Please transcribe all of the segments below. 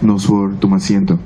Nos por tuma asiento.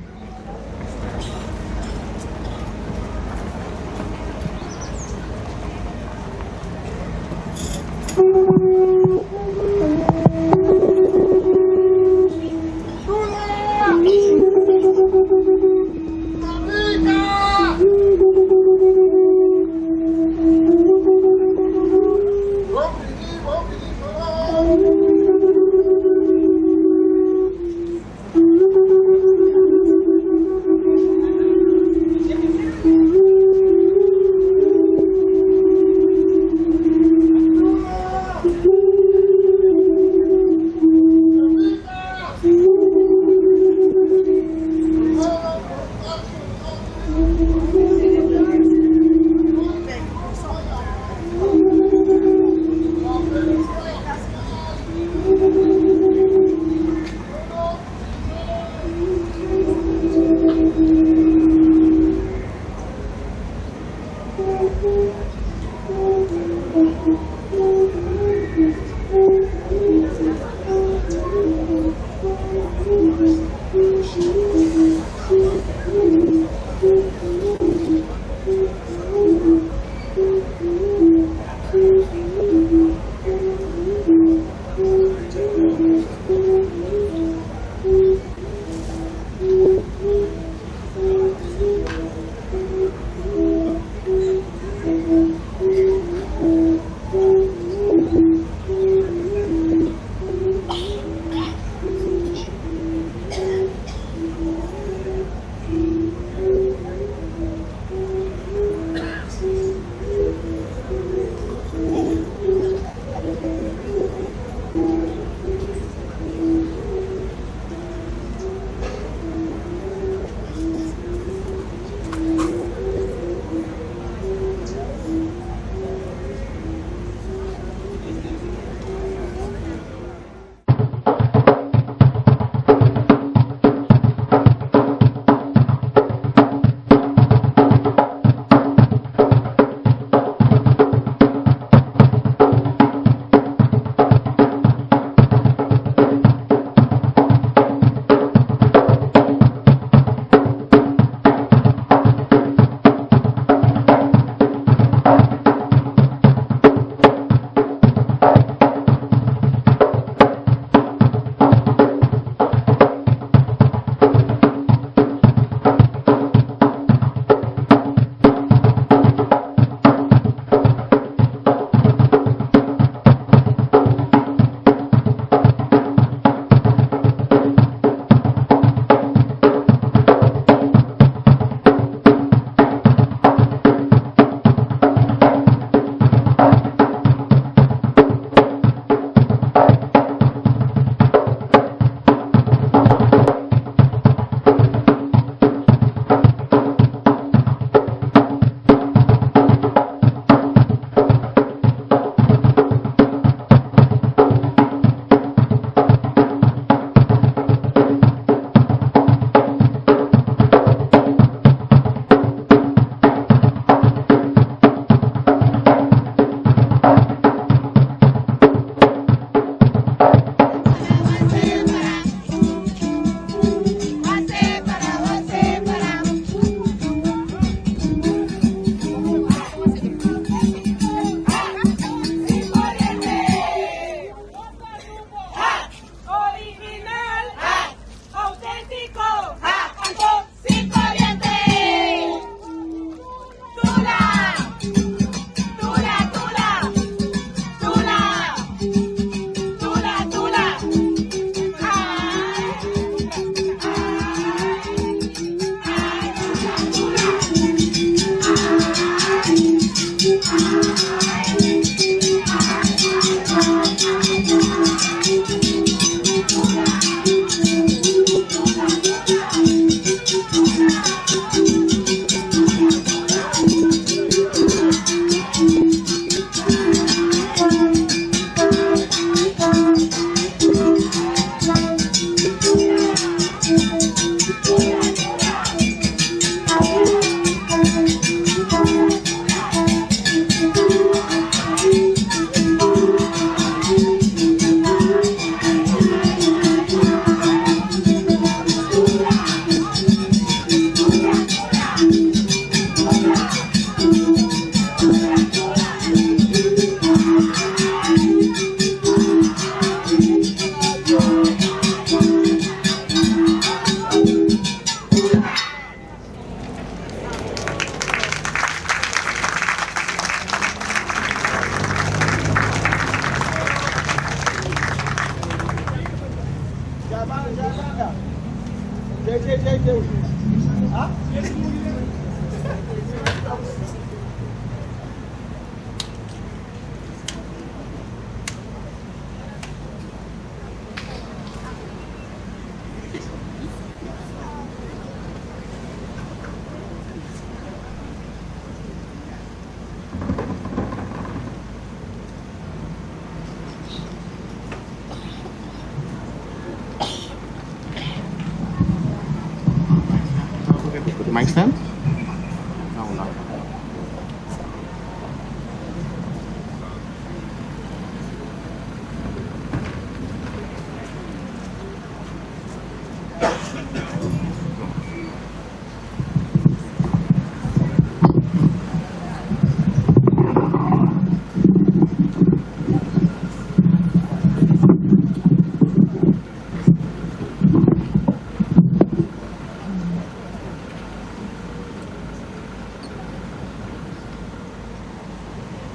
Mic stand?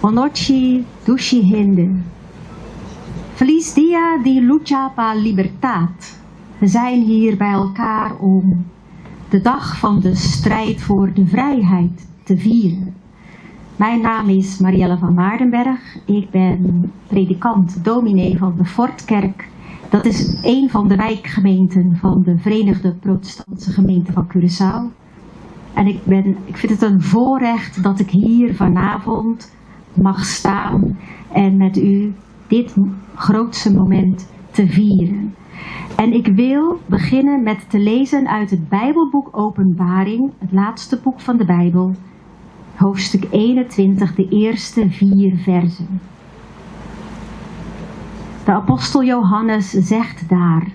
Bonochi dushi hende. Feliz dia di lucha pa libertad. We zijn hier bij elkaar om de dag van de strijd voor de vrijheid te vieren. Mijn naam is Marielle van Waardenberg. Ik ben predikant, dominee van de Fortkerk. Dat is een van de wijkgemeenten van de Verenigde Protestantse Gemeente van Curaçao. En ik vind het een voorrecht dat ik hier vanavond mag staan en met u dit grootste moment te vieren. En ik wil beginnen met te lezen uit het Bijbelboek Openbaring, het laatste boek van de Bijbel, hoofdstuk 21, de eerste 4 verzen. De apostel Johannes zegt daar: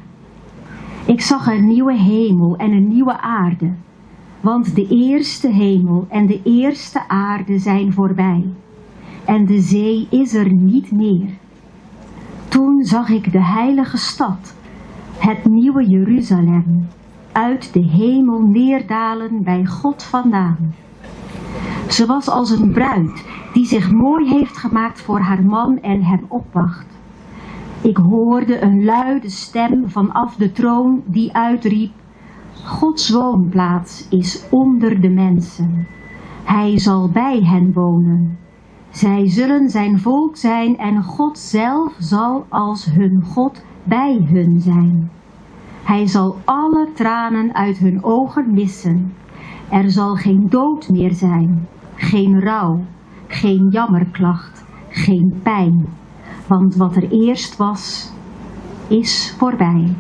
Ik zag een nieuwe hemel en een nieuwe aarde, want de eerste hemel en de eerste aarde zijn voorbij en de zee is er niet meer. Toen zag ik de heilige stad, het nieuwe Jeruzalem, uit de hemel neerdalen bij God vandaan. Ze was als een bruid die zich mooi heeft gemaakt voor haar man en hem opwacht. Ik hoorde een luide stem vanaf de troon die uitriep: Gods woonplaats is onder de mensen. Hij zal bij hen wonen. Zij zullen zijn volk zijn en God zelf zal als hun God bij hun zijn. Hij zal alle tranen uit hun ogen wissen. Er zal geen dood meer zijn, geen rouw, geen jammerklacht, geen pijn. Want wat er eerst was, is voorbij.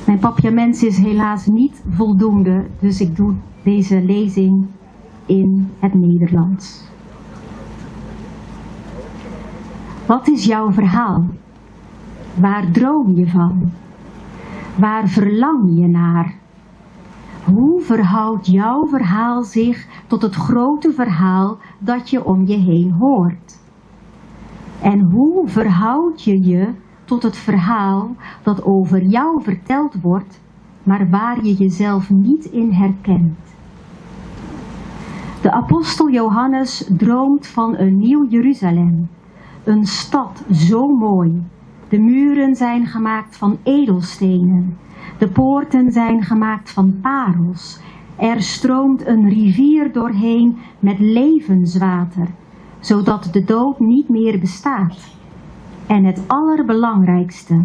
Mijn papiaments is helaas niet voldoende, dus ik doe deze lezing in het Nederlands. Wat is jouw verhaal? Waar droom je van? Waar verlang je naar? Hoe verhoudt jouw verhaal zich tot het grote verhaal dat je om je heen hoort? En hoe verhoud je je tot het verhaal dat over jou verteld wordt, maar waar je jezelf niet in herkent? De apostel Johannes droomt van een nieuw Jeruzalem, een stad zo mooi. De muren zijn gemaakt van edelstenen, de poorten zijn gemaakt van parels. Er stroomt een rivier doorheen met levenswater, zodat de dood niet meer bestaat. En het allerbelangrijkste,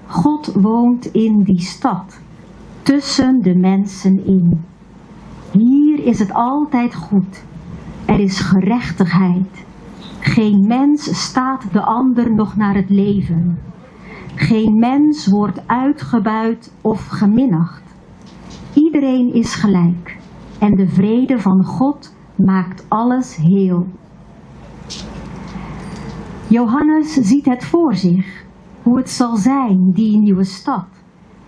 God woont in die stad, tussen de mensen in. Hier is het altijd goed. Er is gerechtigheid. Geen mens staat de ander nog naar het leven. Geen mens wordt uitgebuit of geminacht. Iedereen is gelijk en de vrede van God maakt alles heel. Johannes ziet het voor zich, hoe het zal zijn, die nieuwe stad,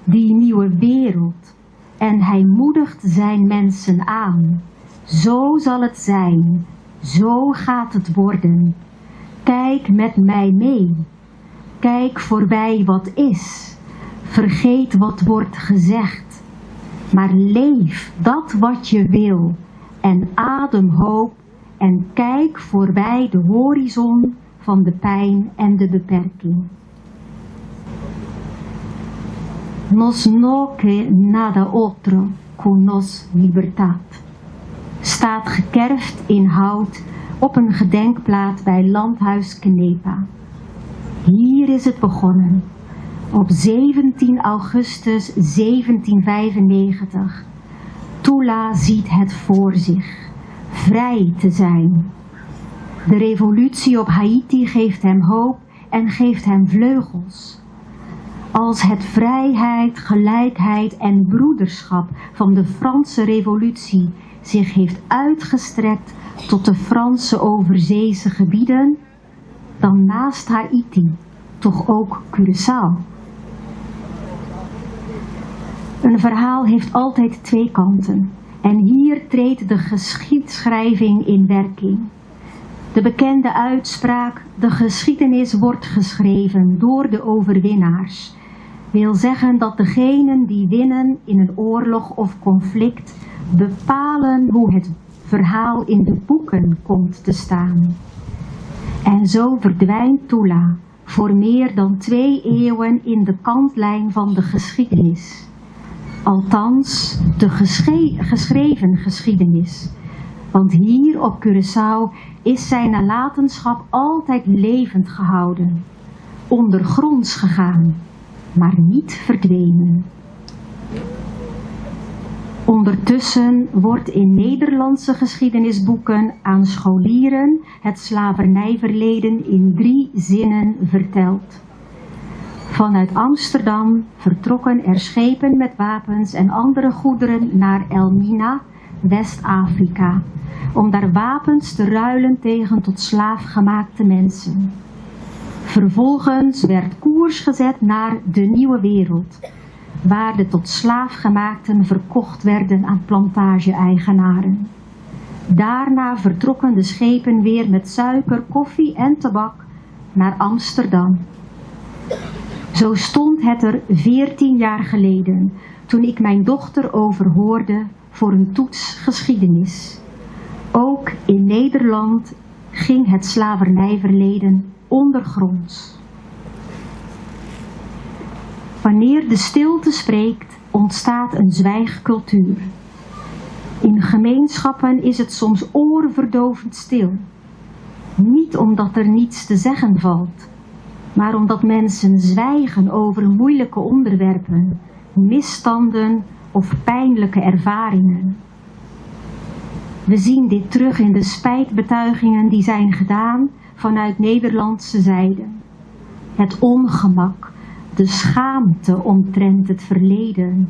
die nieuwe wereld. En hij moedigt zijn mensen aan. Zo zal het zijn, zo gaat het worden. Kijk met mij mee. Kijk voorbij wat is. Vergeet wat wordt gezegd. Maar leef dat wat je wil en adem hoop en kijk voorbij de horizon van de pijn en de beperking. Nos no ke nada otro ku nos libertad. Staat gekerfd in hout op een gedenkplaat bij Landhuis Kenepa. Hier is het begonnen. Op 17 augustus 1795. Tula ziet het voor zich. Vrij te zijn. De revolutie op Haiti geeft hem hoop en geeft hem vleugels. Als het vrijheid, gelijkheid en broederschap van de Franse Revolutie zich heeft uitgestrekt tot de Franse overzeese gebieden, dan naast Haiti toch ook Curaçao. Een verhaal heeft altijd twee kanten en hier treedt de geschiedschrijving in werking. De bekende uitspraak, de geschiedenis wordt geschreven door de overwinnaars, wil zeggen dat degenen die winnen in een oorlog of conflict bepalen hoe het verhaal in de boeken komt te staan. En zo verdwijnt Tula voor meer dan 2 eeuwen in de kantlijn van de geschiedenis. Althans, de geschreven geschiedenis. Want hier op Curaçao is zijn nalatenschap altijd levend gehouden, ondergronds gegaan, maar niet verdwenen. Ondertussen wordt in Nederlandse geschiedenisboeken aan scholieren het slavernijverleden in 3 zinnen verteld. Vanuit Amsterdam vertrokken er schepen met wapens en andere goederen naar Elmina, West-Afrika, om daar wapens te ruilen tegen tot slaaf gemaakte mensen. Vervolgens werd koers gezet naar de Nieuwe Wereld, waar de tot slaaf gemaakten verkocht werden aan plantage-eigenaren. Daarna vertrokken de schepen weer met suiker, koffie en tabak naar Amsterdam. Zo stond het er 14 jaar geleden, toen ik mijn dochter overhoorde voor een toets geschiedenis. Ook in Nederland ging het slavernijverleden ondergronds. Wanneer de stilte spreekt, ontstaat een zwijgcultuur. In gemeenschappen is het soms oorverdovend stil. Niet omdat er niets te zeggen valt, maar omdat mensen zwijgen over moeilijke onderwerpen, misstanden of pijnlijke ervaringen. We zien dit terug in de spijtbetuigingen die zijn gedaan vanuit Nederlandse zijde. Het ongemak, de schaamte omtrent het verleden.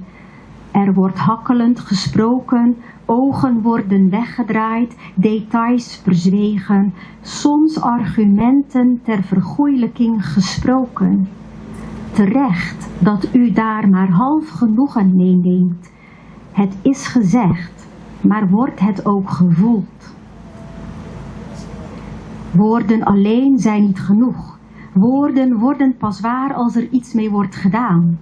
Er wordt hakkelend gesproken, ogen worden weggedraaid, details verzwegen, soms argumenten ter vergoeilijking gesproken. Terecht dat u daar maar half genoegen mee neemt. Het is gezegd, maar wordt het ook gevoeld? Woorden alleen zijn niet genoeg. Woorden worden pas waar als er iets mee wordt gedaan.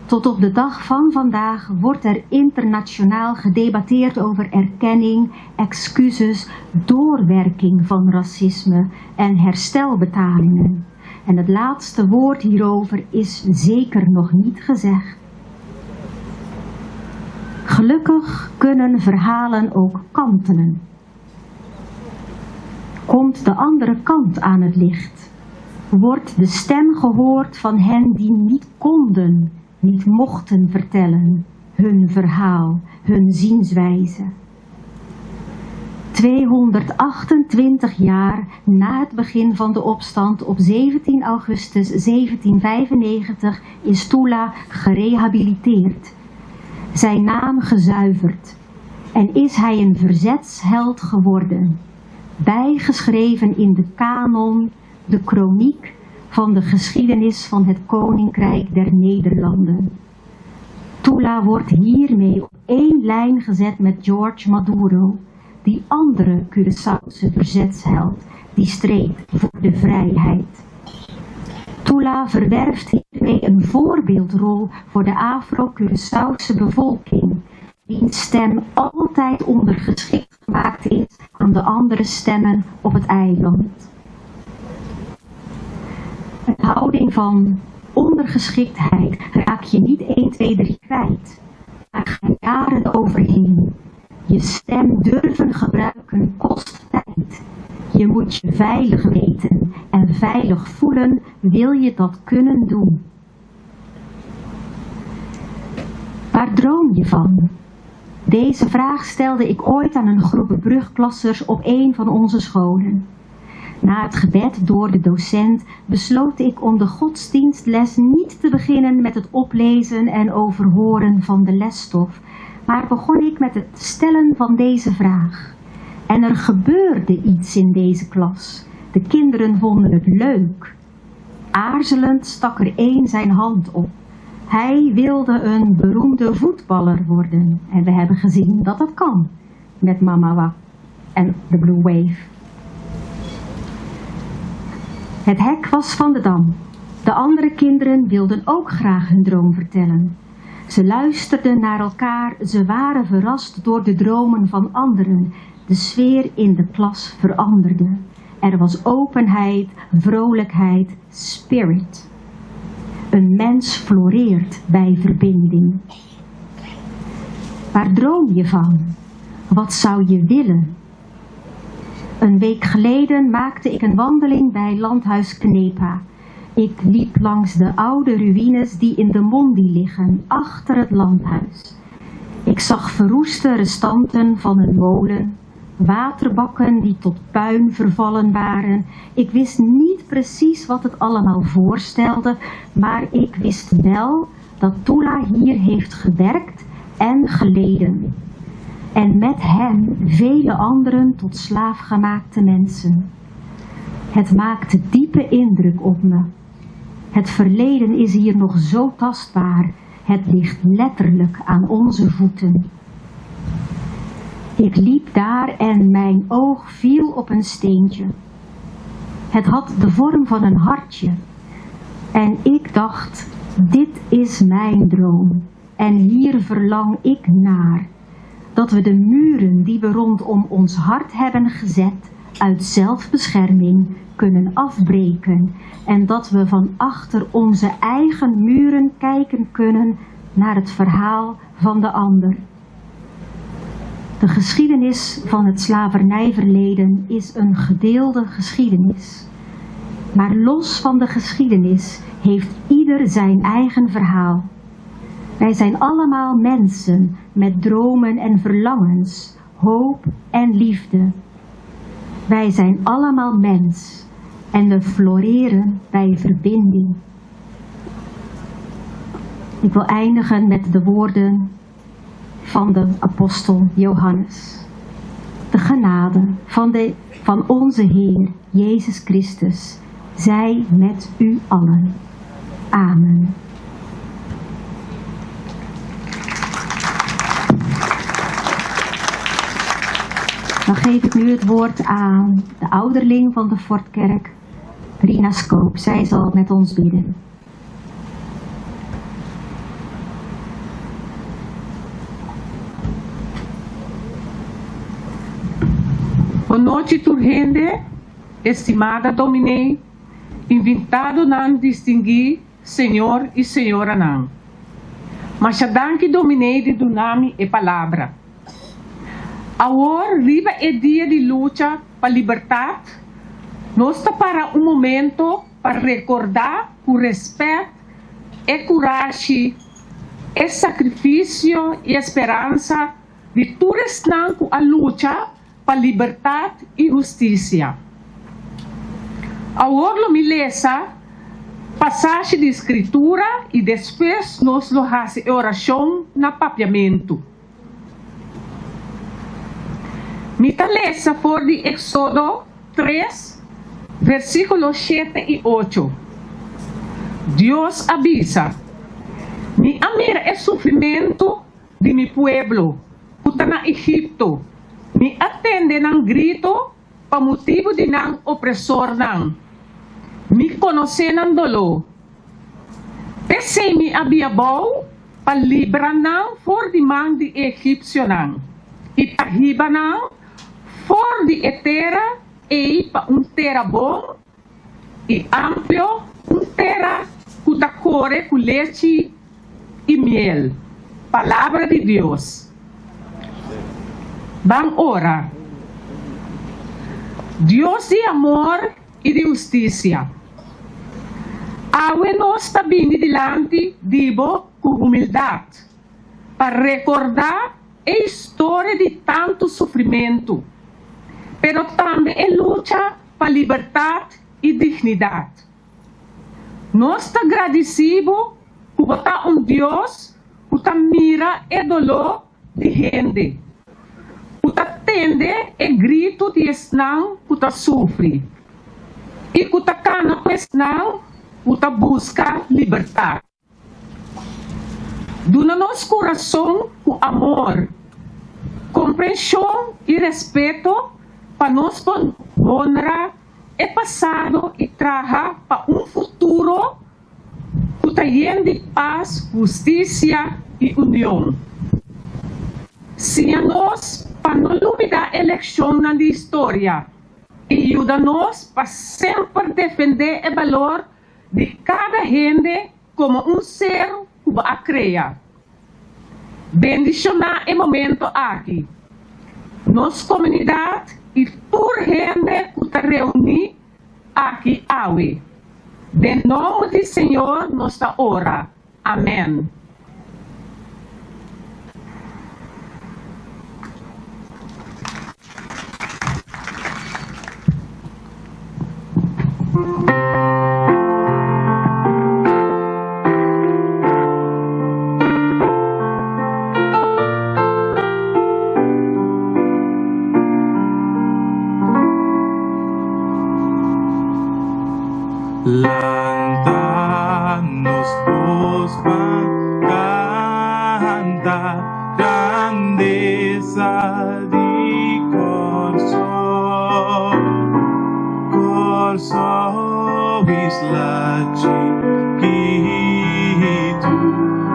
Tot op de dag van vandaag wordt er internationaal gedebatteerd over erkenning, excuses, doorwerking van racisme en herstelbetalingen. En het laatste woord hierover is zeker nog niet gezegd. Gelukkig kunnen verhalen ook kantelen. Komt de andere kant aan het licht? Wordt de stem gehoord van hen die niet konden, niet mochten vertellen, hun verhaal, hun zienswijze? 228 jaar na het begin van de opstand op 17 augustus 1795 is Tula gerehabiliteerd, zijn naam gezuiverd en is hij een verzetsheld geworden, bijgeschreven in de kanon, de kroniek van de geschiedenis van het Koninkrijk der Nederlanden. Tula wordt hiermee op één lijn gezet met George Maduro, die andere Curaçaose verzetsheld die streed voor de vrijheid. Tula verwerft hiermee een voorbeeldrol voor de Afro-Curaçaose bevolking, wiens stem altijd ondergeschikt gemaakt is aan de andere stemmen op het eiland. Een houding van ondergeschiktheid raak je niet 1, 2, 3 kwijt. Daar gaan jaren overheen. Je stem durven gebruiken kost tijd. Je moet je veilig weten en veilig voelen, wil je dat kunnen doen. Waar droom je van? Deze vraag stelde ik ooit aan een groep brugklassers op een van onze scholen. Na het gebed door de docent besloot ik om de godsdienstles niet te beginnen met het oplezen en overhoren van de lesstof, maar begon ik met het stellen van deze vraag. En er gebeurde iets in deze klas. De kinderen vonden het leuk. Aarzelend stak er één zijn hand op. Hij wilde een beroemde voetballer worden. En we hebben gezien dat dat kan met Mamawa en de Blue Wave. Het hek was van de dam. De andere kinderen wilden ook graag hun droom vertellen. Ze luisterden naar elkaar, ze waren verrast door de dromen van anderen. De sfeer in de klas veranderde. Er was openheid, vrolijkheid, spirit. Een mens floreert bij verbinding. Waar droom je van? Wat zou je willen? Een week geleden maakte ik een wandeling bij Landhuis Knepa. Ik liep langs de oude ruïnes die in de Mondi liggen, achter het landhuis. Ik zag verroeste restanten van een molen, waterbakken die tot puin vervallen waren. Ik wist niet precies wat het allemaal voorstelde, maar ik wist wel dat Tula hier heeft gewerkt en geleden. En met hem vele anderen tot slaafgemaakte mensen. Het maakte diepe indruk op me. Het verleden is hier nog zo tastbaar. Het ligt letterlijk aan onze voeten. Ik liep daar en mijn oog viel op een steentje. Het had de vorm van een hartje. En ik dacht, dit is mijn droom. En hier verlang ik naar. Dat we de muren die we rondom ons hart hebben gezet uit zelfbescherming kunnen afbreken. En dat we van achter onze eigen muren kijken kunnen naar het verhaal van de ander. De geschiedenis van het slavernijverleden is een gedeelde geschiedenis. Maar los van de geschiedenis heeft ieder zijn eigen verhaal. Wij zijn allemaal mensen met dromen en verlangens, hoop en liefde. Wij zijn allemaal mens en we floreren bij verbinding. Ik wil eindigen met de woorden van de apostel Johannes. De genade van onze Heer Jezus Christus zij met u allen. Amen. Dan geef ik nu het woord aan de ouderling van de Fortkerk, Rina Skoop. Zij zal met ons bidden. Bon nochi tur hende, estimada dominee, invitadonan distinguí, señor i señoranan. Masha danki dominee di duna mi e palabra. Awor riba e dia di lucha pa libertat, nos ta para un momento pa rekordá ku respèt e kurashi, e sakrifisio i e speransa di tur esnan ku a lucha pa libertat i hustisia. Awor lo mi lesa pasashi di Skritura i despues nos lo hasi e orashon na papiamentu. Mi ta lesa for di Eksodo tres, versíkulo shete i ocho. Dios a bisa, Mi a mira e sufrimentu di mi pueblo ku ta na Egipto, mi a tende nan grito pa motibu di nan opresornan. Mi konosé nan doló. P'esei mi a bia bou pa libra nan for di man di e egipsionan i pa hiba nan for di e tera ei pa un tera bon i amplio, un tera ku ta kore ku lechi i miel. Palabra di Dios. Ban ora. Dios di amor i di hustisia, awe nos ta bini dilanti di bo ku humildat pa rekordá e historia di tantu sufrimentu, pero tambe e lucha. pa libertat i dignidat. Nos ta gradisí bo ku bo ta un Dios ku ta mira e doló di hende, ku ta tende e gritu di esnan ku ta sufri i ku ta kana ku esnan ku ta buska libertat. Duna nos kurason ku amor, komprenshon i respeto pa nos por honra e pasado i traha pa un futuro ku ta yen di pas, hustisia i union. Siña nos pa no lubidá e lekshonnan di historia i yuda nos pa semper defendé e balor di kada hende komo un ser ku bo a krea. Bendishoná e momento aki, nos komunidat i tur hende ku ta reuní aki awe. Den nòmber di Señor nos ta ora. Amèn. Lanta nos bos pa canta grandeza di Kòrsou. Kòrsou isla chikitu,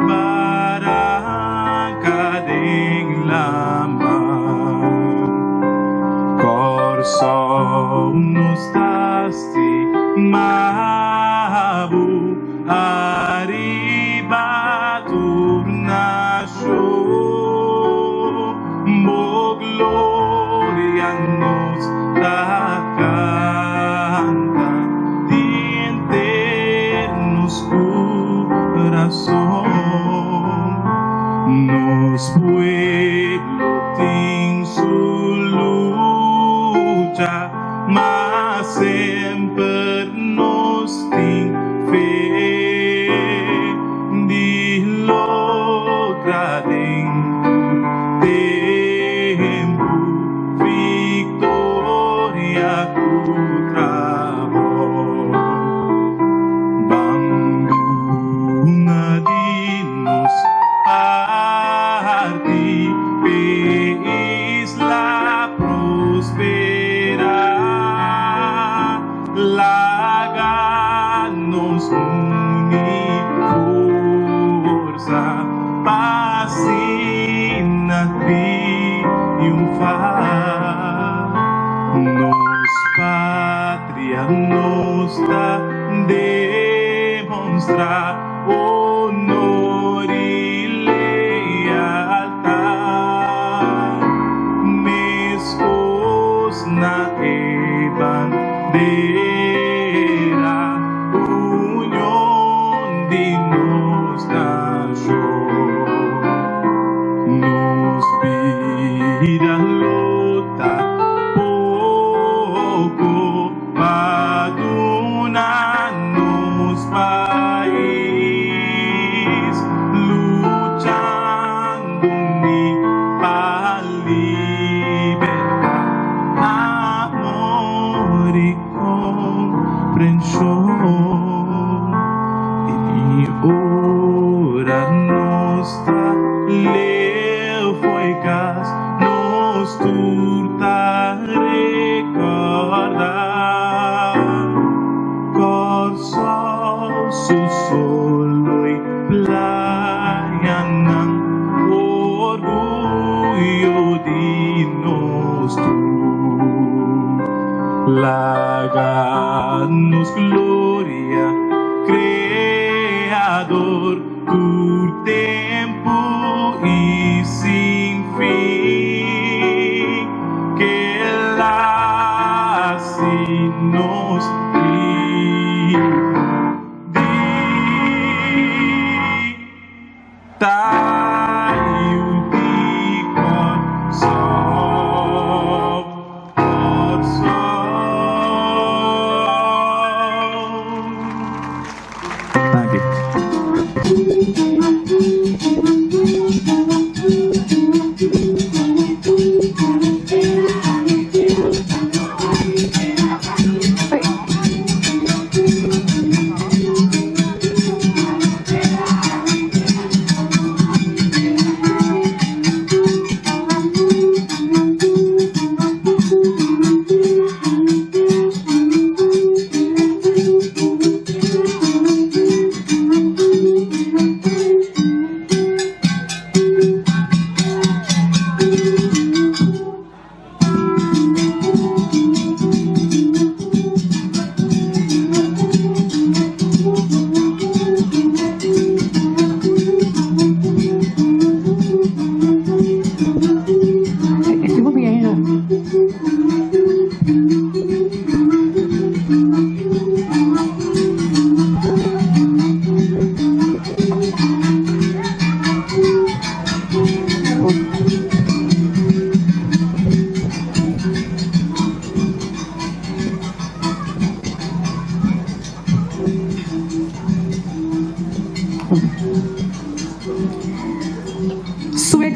baranka den laman. Kòrsou nos ta stima bo ariba tur nashon. Bo gloria nos ta kanta di henter nos kurason. Nos pueblo tin su lucha, ma semper nos tin fe di logra den tur tempu viktoria ku trabou. Ban duna di nos parti p'e isla prosperá. Laga nos uni forsa pa asina triunfá. Nos patria nos ta demonstrá honor i lealtad. Meskos na e bandera, union di nos nashon. Nos bida lo ta poko pa duna nos pais, luchando ni pa libertad, amor i komprenshon. I ora nos ta leu fo'i kas, nos tur ta rekòrdá Kòrsou su solo i playanan, orguyo di nos tur. Laga nos gloria Kreador tur tempu i sin fin, ke lasi nos tribu di Ta yu di Kòrsou, Kòrsou.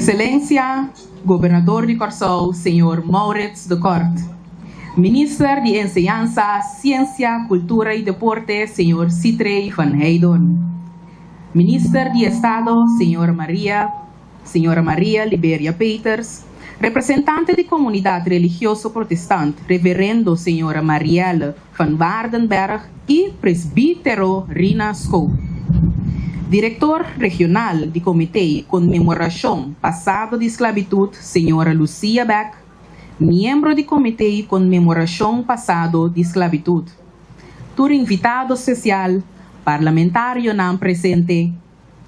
Ekselensia Gobernador di Kòrsou señor Maurits de Kort, Minister di Enseñansa, Siensia, Kultura i Deporte señor Sithree van Heydoorn, Minister di Estado señor Maria Señora Maria Liberia Peters, Representante di Komunidat Religioso Protestant Reverendo señora Marielle van Waardenberg i Presbítero Rina Schoop. Direktor Regional di Komité Konmemorashon Pasado di Sklabitut señora Lucia Beck, Miembro di Komité Konmemorashon Pasado di Sklabitut. Tur invitado spesial, parlamentarionan presente,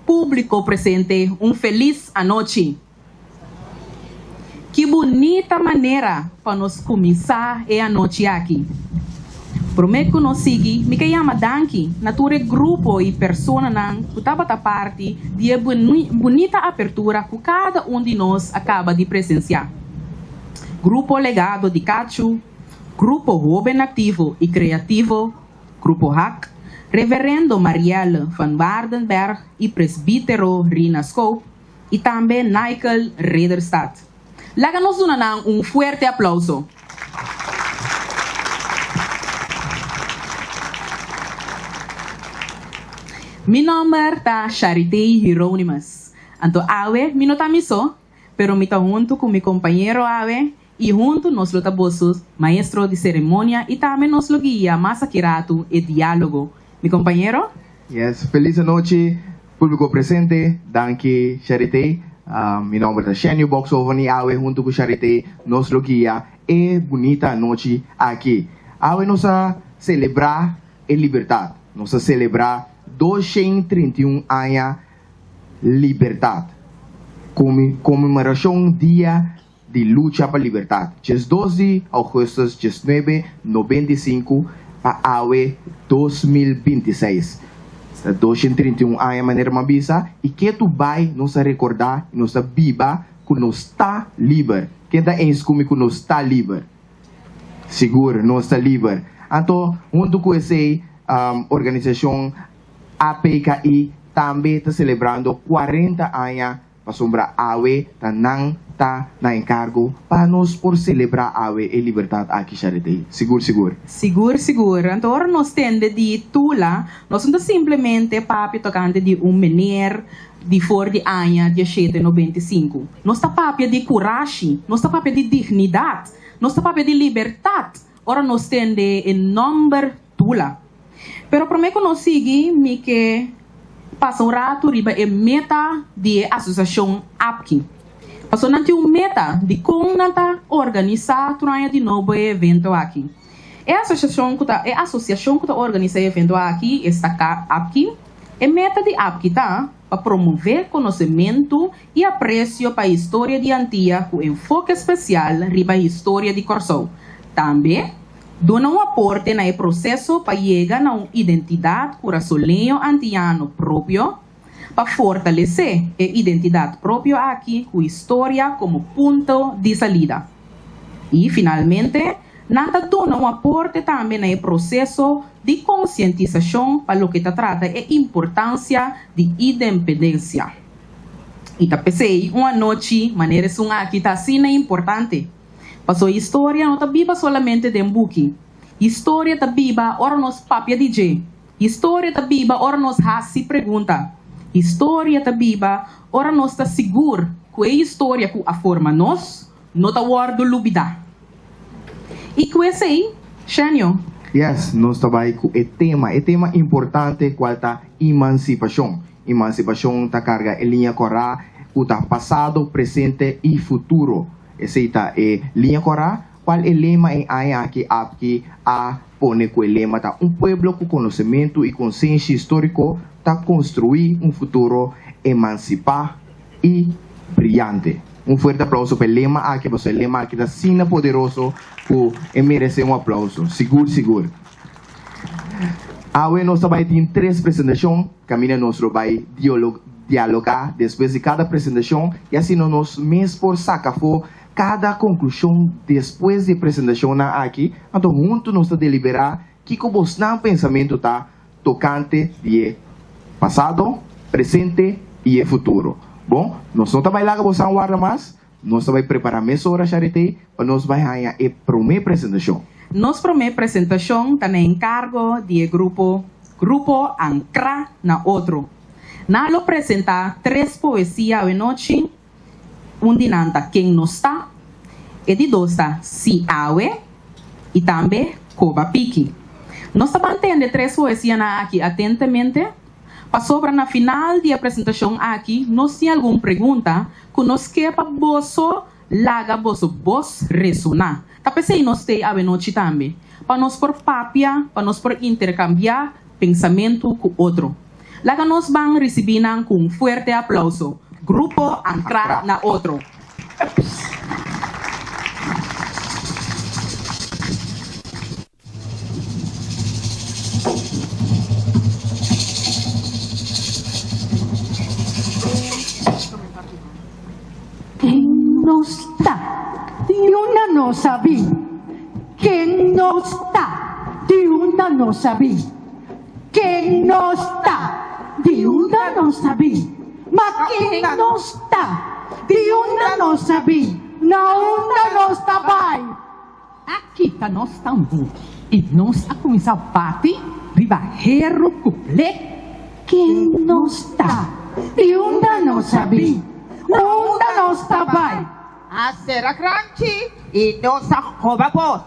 Públiko presente un felis anochi! Ki bunita manera pa nos kuminsá e anochi aki! Promé ku nos sigui, mi ke yama danki na tur e grupo i personanan ku tabata parti di e bunita apertura ku kada un di nos a kaba di presensiá. Grupo Legado di Kachu, Grupo Hóben Aktivo i Kreativo, Grupo Hak, Reverendo Marielle van Waardenberg i Presbítero Rina Schoop i tambe Naikel Rederstad. Laga nos duna nan un fuerte aplauso. Mi nòmber ta Charitey Hieronymus. Anto awe mi no ta mi so, pero mi ta huntu ku mi kompañero awe I huntu nos lo ta boso maestro di seremonia i tambe nos lo guia mas aki ratu e diálogo. Mi kompañero? Yes, felis anochi públiko presente, danki Charitey. Mi nòmber ta Shenio Boxhoven i awe huntu ku Charitey nos lo guia e bunita anochi aki. Awe nos a selebrá e libertat, nos a selebrá 231 aña libertat, konmemorashon dia di lucha pa libertat, 12 di ougùstùs 1995 pa awe 2026. Ta 231 aña manera mi a bisa i ketu bai nos ta rekordá i nos ta biba ku nos ta liber. Ken ta eens ku mi ku nos ta liber? Sigur nos ta liber. Anto huntu ku esei organisashon APKI tambe ta selebrando 40 aña. Pasobra awe ta nan ta na enkargo pa nos por selebrá awe e libertat aki, Charitey. Sigur, sigur. Sigur, sigur. Anto ora nos tende di Tula, nos no ta simplemente papia tokante di un mener di for di aña diashete 95. Nos ta papia di kurashi, nos ta papia di dignidat, nos ta papia di libertat ora nos tende e nòmber Tula. Pero promé ku nos sigui, mi ke pasa un ratu riba e meta di e asosiashon APKI. Pasobra nan tin un meta di kon nan ta organisá tur aña di nobo e evento aki. E asosiashon ku ta e asosiashon ku ta organisá e evento aki esta APKI. E meta di APKI ta pa promové konosementu i apresio pa historia di Antia ku enfoke spesial riba historia di Kòrsou. Tambe Duna un aporte na e proseso pa yega na un identidat kurasoleño antiano propio, pa fortalesé e identidat propio aki ku historia komo punto di salida. I, finalmente, nan ta duna un aporte tambe na e proseso di konsientisashon pa loke ta trata e importansia di independensia. I ta p'esei un anochi manera esun aki ta asina importante. Paso historia no ta biba solamente den buki. Historia ta biba ora nos papia di dje. Historia ta biba ora nos hasi pregunta. Historia ta biba ora nos ta sigur ku e historia ku a forma nos no ta wòrdu lubidá. I ku esei, Shenio. Yes, nos ta bai ku e tema, e tema importante kual ta emansipashon. Emansipashon ta karga e liña kòrá ku ta pasado, presente i futuro. Esei ta e liña kòrá, kual e lema e aña aki APKI a pone ku e lema ta Un pueblo ku konosementu i konsenshi históriko ta konstruí un futuro emansipá i briante. Un fuerte aplauso pa e lema aki pasobra e lema aki ta asina poderoso ku e meresé un aplauso, sigur sigur. Awe nos ta bai tin tres presentashon kaminda nos lo bai dialogá despues di kada presentashon i asina nos mes por saka afó kada konklushon despues di e presentashonnan aki. Anto huntu nos ta deliberá kiko bosnan pensamentu ta tokante di e pasado, presente i e futuro. Bon, nos no ta bai laga bosan warda mas, nos ta bai prepará mesora Charité pa nos bai haña e promé presentashon. Nos promé presentashon ta na enkargo di e grupo Grupo Ankrá na Otro. Nan lo presentá tres poesia awenochi, un di nan ta Ken Nos Ta, e di dos ta Si Awe i tambe Koba Piki. Nos ta ban tende tres poesianan aki atentemente. Pasobra na final di e presentashon aki nos tin algun pregunta ku nos ke pa boso laga boso bos resoná. Ta p'esei nos t'ei awenochi tambe, pa nos por papia, pa nos por interkambiá pensamentu ku otro. Laga nos ban risibí nan ku un fuerte aplauso. Grupo Ankrá na Otro. Ken nos ta? Di unda nos a bin? Ken nos ta? Di unda nos a bin? Ken nos ta? Di unda nos a bin? Ma ken nos ta? Di unda nos a bin? Na unda nos ta bai? A kita nos tambú i nos a kuminsá bati riba heru ku plek. Ken nos ta? Di unda nos a bin? Na unda nos ta bai? A sera kranchi i nos a koba bos.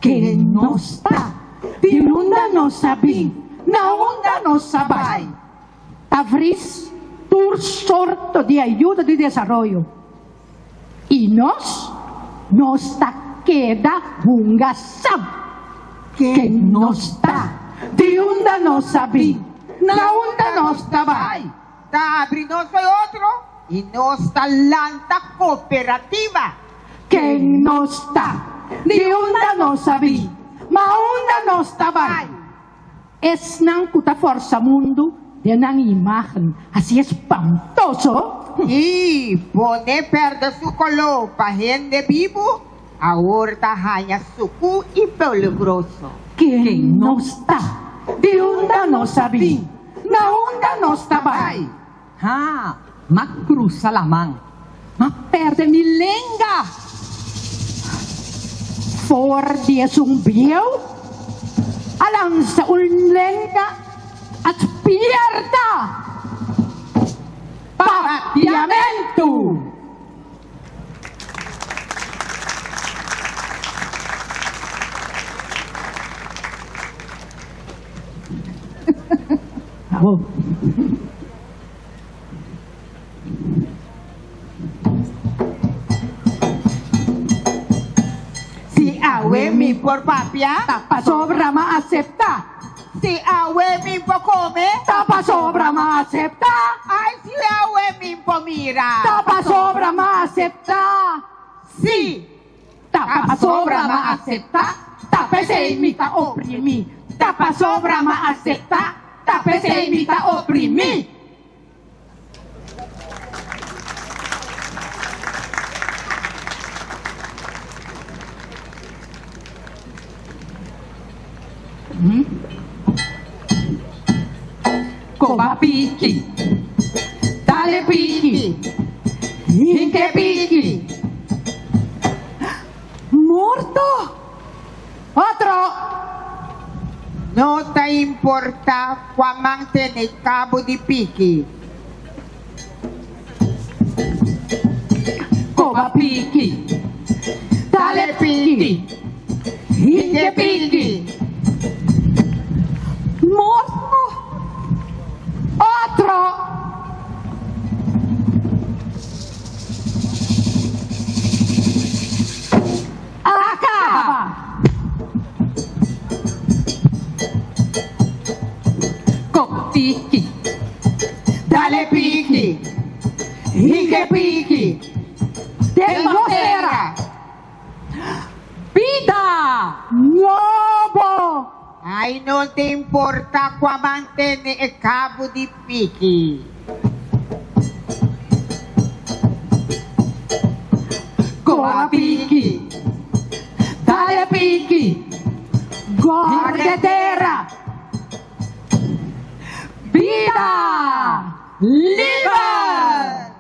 Ken nos ta? Di unda nos a bin? Na unda nos a bai? Ta vris tur sorto di ayuda di desaroyo. I nos, nos ta keda hunga sab. Ken nos ta? Di unda nos a bin? Na unda nos ta bai? Ta abri nos pa e otro i nos ta lanta kooperativa. Ken nos ta? Di unda nos a bin? Ma unda nos ta bai? Esnan ku ta forsa mundu den nan imágen hasi espantoso. I pone pèrdè su koló pa hende bibu, awor ta haña sukú i peligroso. Ken nos ta? Di unda nos a bin? Na unda nos ta bai? Ha, m'a cruza laman, m'a perde mi lenga. For di esun bieu a lansa un lenga a spierta Papiamentu. Si awe mi por papia. Ta pasobra m'a aseptá. Si awe mi por kome. Ta pasobra m'a aseptá. Ai si awe mi por mira. Ta pasobra m'a aseptá. Si. Ta pasobra m'a aseptá. Ta p'esei mi ta oprimí. Ta pasobra m'a aseptá. Ta p'esei mi ta oprimí. Koba piki, dale piki, hinke piki. Morto! Otro! No ta importa cua man tene cabo di piki. Coba piki, dale piki, hinke piki. Morto! Otro! A caba! Ko piki, Dale piki, hinke piki, Den nos tera! Bida! Nobo! Ai no ta importa cua mantene e cabo di piki. Coa piki, dale piki, Gorde tera! Bida! Liber!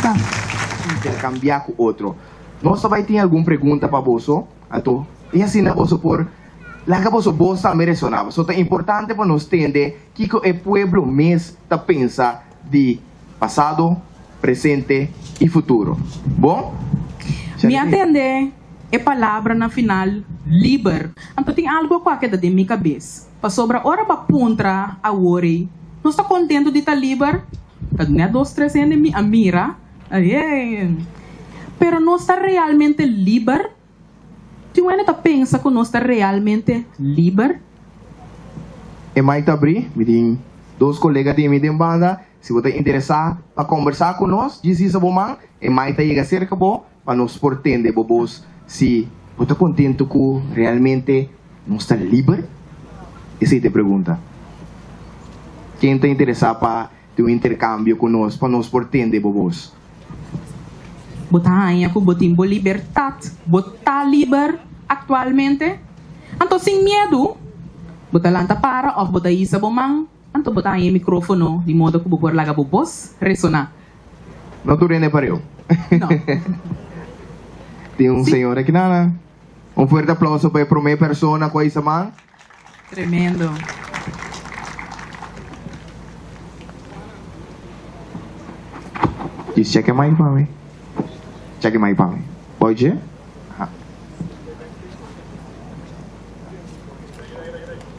Interkambiá ku otro. Nos ta bai tin algun pregunta pa boso, anto i asina boso por laga boso bos tambe resoná. Pasobra ta importante pa nos tende kiko e pueblo mes ta pensa di pasado, presente i futuro. Bon? Mi a tende e palabra na final, liber. Anto tin algo ku a keda den mi kabes. Pasobra ora bo a puntra awor ei, nos ta kontentu di ta liber? Ta net dos tres hende mi a mira. Pero nos ta realmente liber? Tin un hende ta pensa ku nos ta realmente liber? E mic ta abrí, mi tin dos kolega di mi den banda, si bo ta interesá pa kombersá ku nos, djis hisa bo man, e mic ta yega serka bo pa nos por tende bo bos si bo ta kontentu ku realmente nos ta liber? Esei ta e pregunta. Ken ta interesá pa Tin un interkambio ku nos pa nos por tende bo bos. Bo ta haña ku bo tin bo libertat, bo ta liber aktualmente? Anto sin miedu, bo ta lanta para òf bo ta hisa bo man, anto bo ta haña e mikrófono di modo ku bo por laga bo bos resoná. No tur hende pareu. No. Tin un Sí. señor aki nana. Un fuerte aplauso pa e promé persona ku a hisa man. Tremendo. Djis cheke mai pa mi. Cheke mai pa mi. Boy dje? Ha.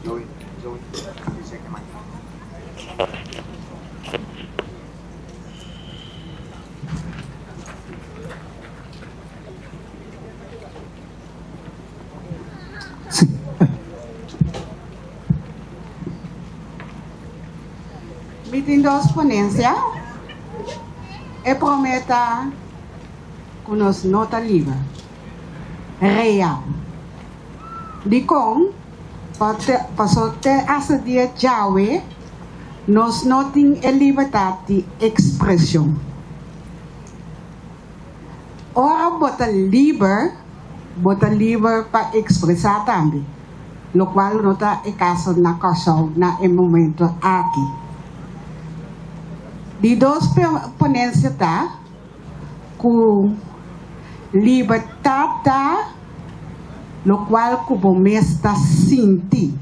Joey, Joey, djis cheke mai. Sí. Mi tin dos ponencia. E prome ta cu nos no ta liber. Real. Dicon? Paso te hasta dia djawe nos no tin e libertad di expresion. Ora bo ta liber, bo ta liber pa ekspresá tambe, lokual no ta e kaso na Kòrsou na e momento aki. Di dos ponensia ta ku libertat ta lokual ku bo mes ta sinti.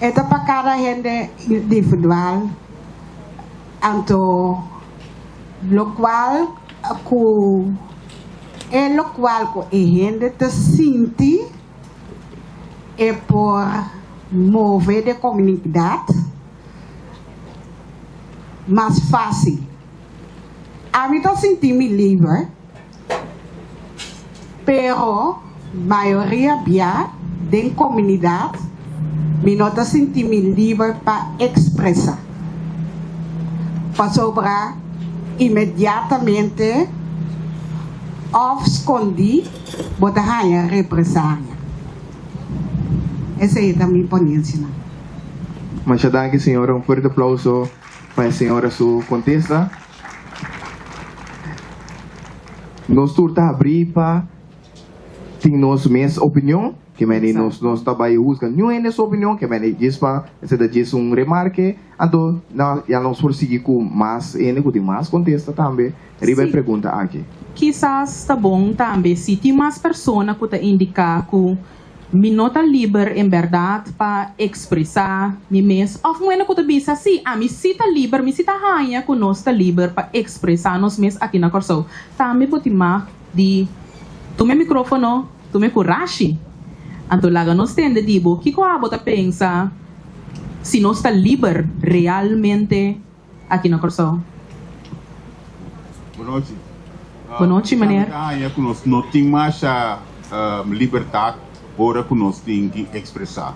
E ta pa kada hende individual, anto. Lokual ku e lokual ku e hende ta sinti e por move den komunidat mas fásil. Ami ta sinti mi liber, pero mayoria bia den komunidat mi no ta sinti mi liber pa ekspresá, pasobra inmediatamente òf skondí bo ta haña represaria. Esei ta mi ponensianan. Masha danki señora, un fuerte aplauso pa e señora su kontesta. Nos tur ta habrí pa tin nos mes opinion, ke meni nos no ta bai husga niun hende su opinion, ke meni djis pa esei ta djis un remarke, anto na ya nos por sigui ku mas hende ku tin mas kontesta tambe riba e Sí. pregunta aki. Kisas ta bon tambe si tin mas persona ku ta indiká ku Mi no ta liber en bèrdat pa ekspresá mi mes? Òf muhé ku ta bisa, Sí, ami sí ta liber, mi sí ta haña ku nos ta liber pa ekspresá nos mes aki na Kòrsou. Tambe bo tin mag di tuma e mikrófono, tuma e kurashi. Anto laga nos tende di bo kiko abo ta pensa si nos ta liber realmente aki na Kòrsou. Bonochi. Bonochi, meneer. Mi ta haña ku nos no tin masha libertat ora ku nos tin ki ekspresá.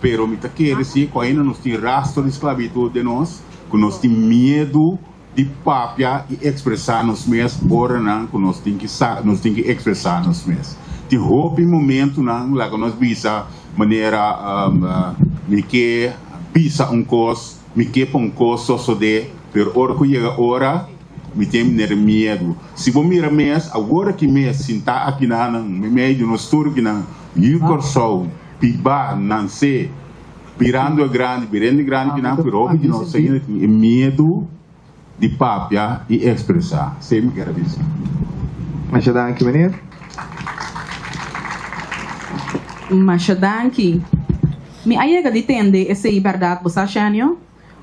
Pero mi ta kere si ku ainda nos tin rastro di sklabitut den nos, ku nos tin miedu di papia i ekspresá nos mes oranan ku nos tin ki sa, nos tin ki ekspresá nos mes. Tin hopi momentunan laga nos bisa manera mi ke bisa un kos, Mi ke pa un kos sosodé, pero ora ku yega ora, mi tin miner miedu. Si bo mira mes, awor aki mes, sintá akinanan, meimei di nos tur akinan, yu Kòrsou, bibá, nansé, birando e grandi, birendo e grandi akinan, pero hopi di nos ainda tin e miedu. di papia i ekspresá. Esei mi kier a bisa. Masha danki, meneer. Masha danki. Mi a yega di tende esei bèrdat bo sa, Shenio,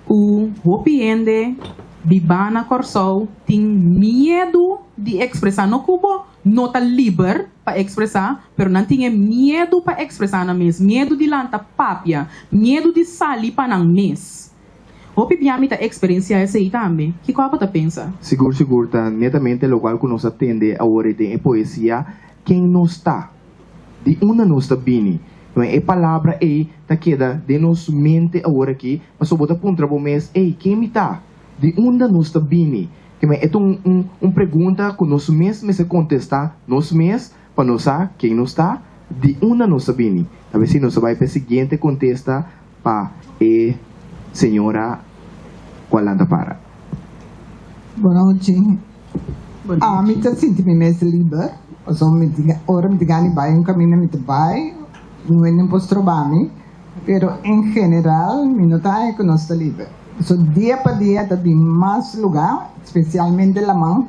ku hopi hende bibá na Kòrsou tin miedu di ekspresá. No ku bo no ta liber pa ekspresá, pero nan tin e miedu pa ekspresá nan mes, miedu di lanta papia, miedu di sali pa nan mes. Hopi bia mi ta eksperensiá esei tambe. Kiko abo ta pensa? Sigur sigur ta netamente lokual ku nos a tende awor den e poesia Ken nos ta? Di unda nos ta bini? No e palabra ei ta keda den nos mente awor aki pasobra bo ta puntra bo mes, Ey, ken mi ta? Di unda nos ta bini? Keme e ta un un un pregunta ku nos mes mester kontestá nos mes pa nos sa ken nos ta, di unda nos ta bini. Ta besi nos ta bai pa e siguiente kontesta pa e señora ku a lanta para. Bonochi. Ami ta sinti mi mes liber, pasobra mi tin ora mi tin gana di bai un kaminda mi ta bai, no hende por stroba mi, pero en general mi no ta haña ku nos ta liber. Pasobra dia pa dia ta bin mas lugá, spesialmente laman.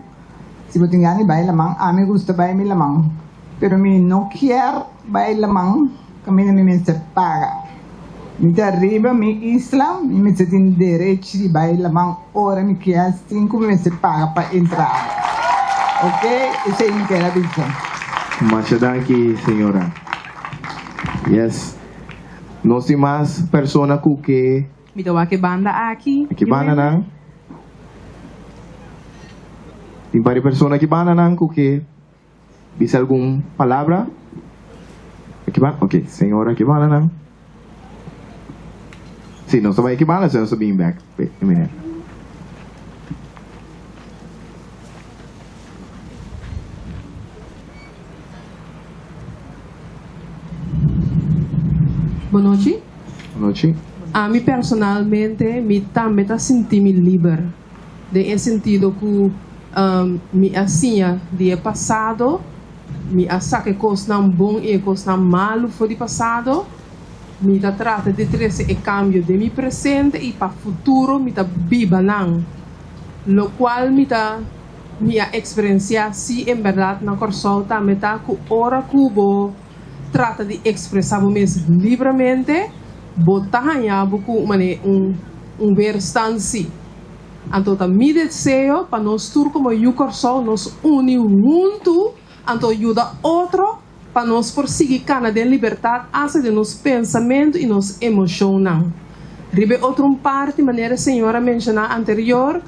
Si bo tin gana di bai laman, ami gusta bai mi laman, pero mi no kier bai laman kaminda mi mester paga. Mi ta riba mi isla, mi mester tin derechi di bai laman ora mi kier sin ku mi mester paga pa entrada. Ok, esei mi kier a bisa. Masha danki señora. Yes. Nos tin mas persona ku ke. Mi ta wak e banda aki. Ki bandanan? Tin par di persona ki bandanan ku ke bisa algun palabra? Aki ban? Ok, señora ki bandanan? Si, nos ta bai ki banda, si nos ta bin bek. E meneer. Bonochi. Bonochi. Ami personalmente mi tambe ta sinti mi liber den e sentido ku mi a siña di e pasado, mi a saka e kosnan bon i e kosnan malu for di pasado, mi ta trata di trese e kambio den mi presente i pa futuro mi ta biba nan, lokual mi ta Mi a eksperensiá si en bèrdat na Kòrsou tambe ta ku ora ku bo trata di ekspresá bo mes libramente, bo ta haña bo ku manera un un weerstand si. Anto ta mi deseo pa nos tur komo yu Kòrsou nos uni huntu anto yuda otro pa nos por sigui kana den libertat asta den nos pensamentu i nos emoshonnan. Riba e otro un parti, manera e señor a menshoná anterior,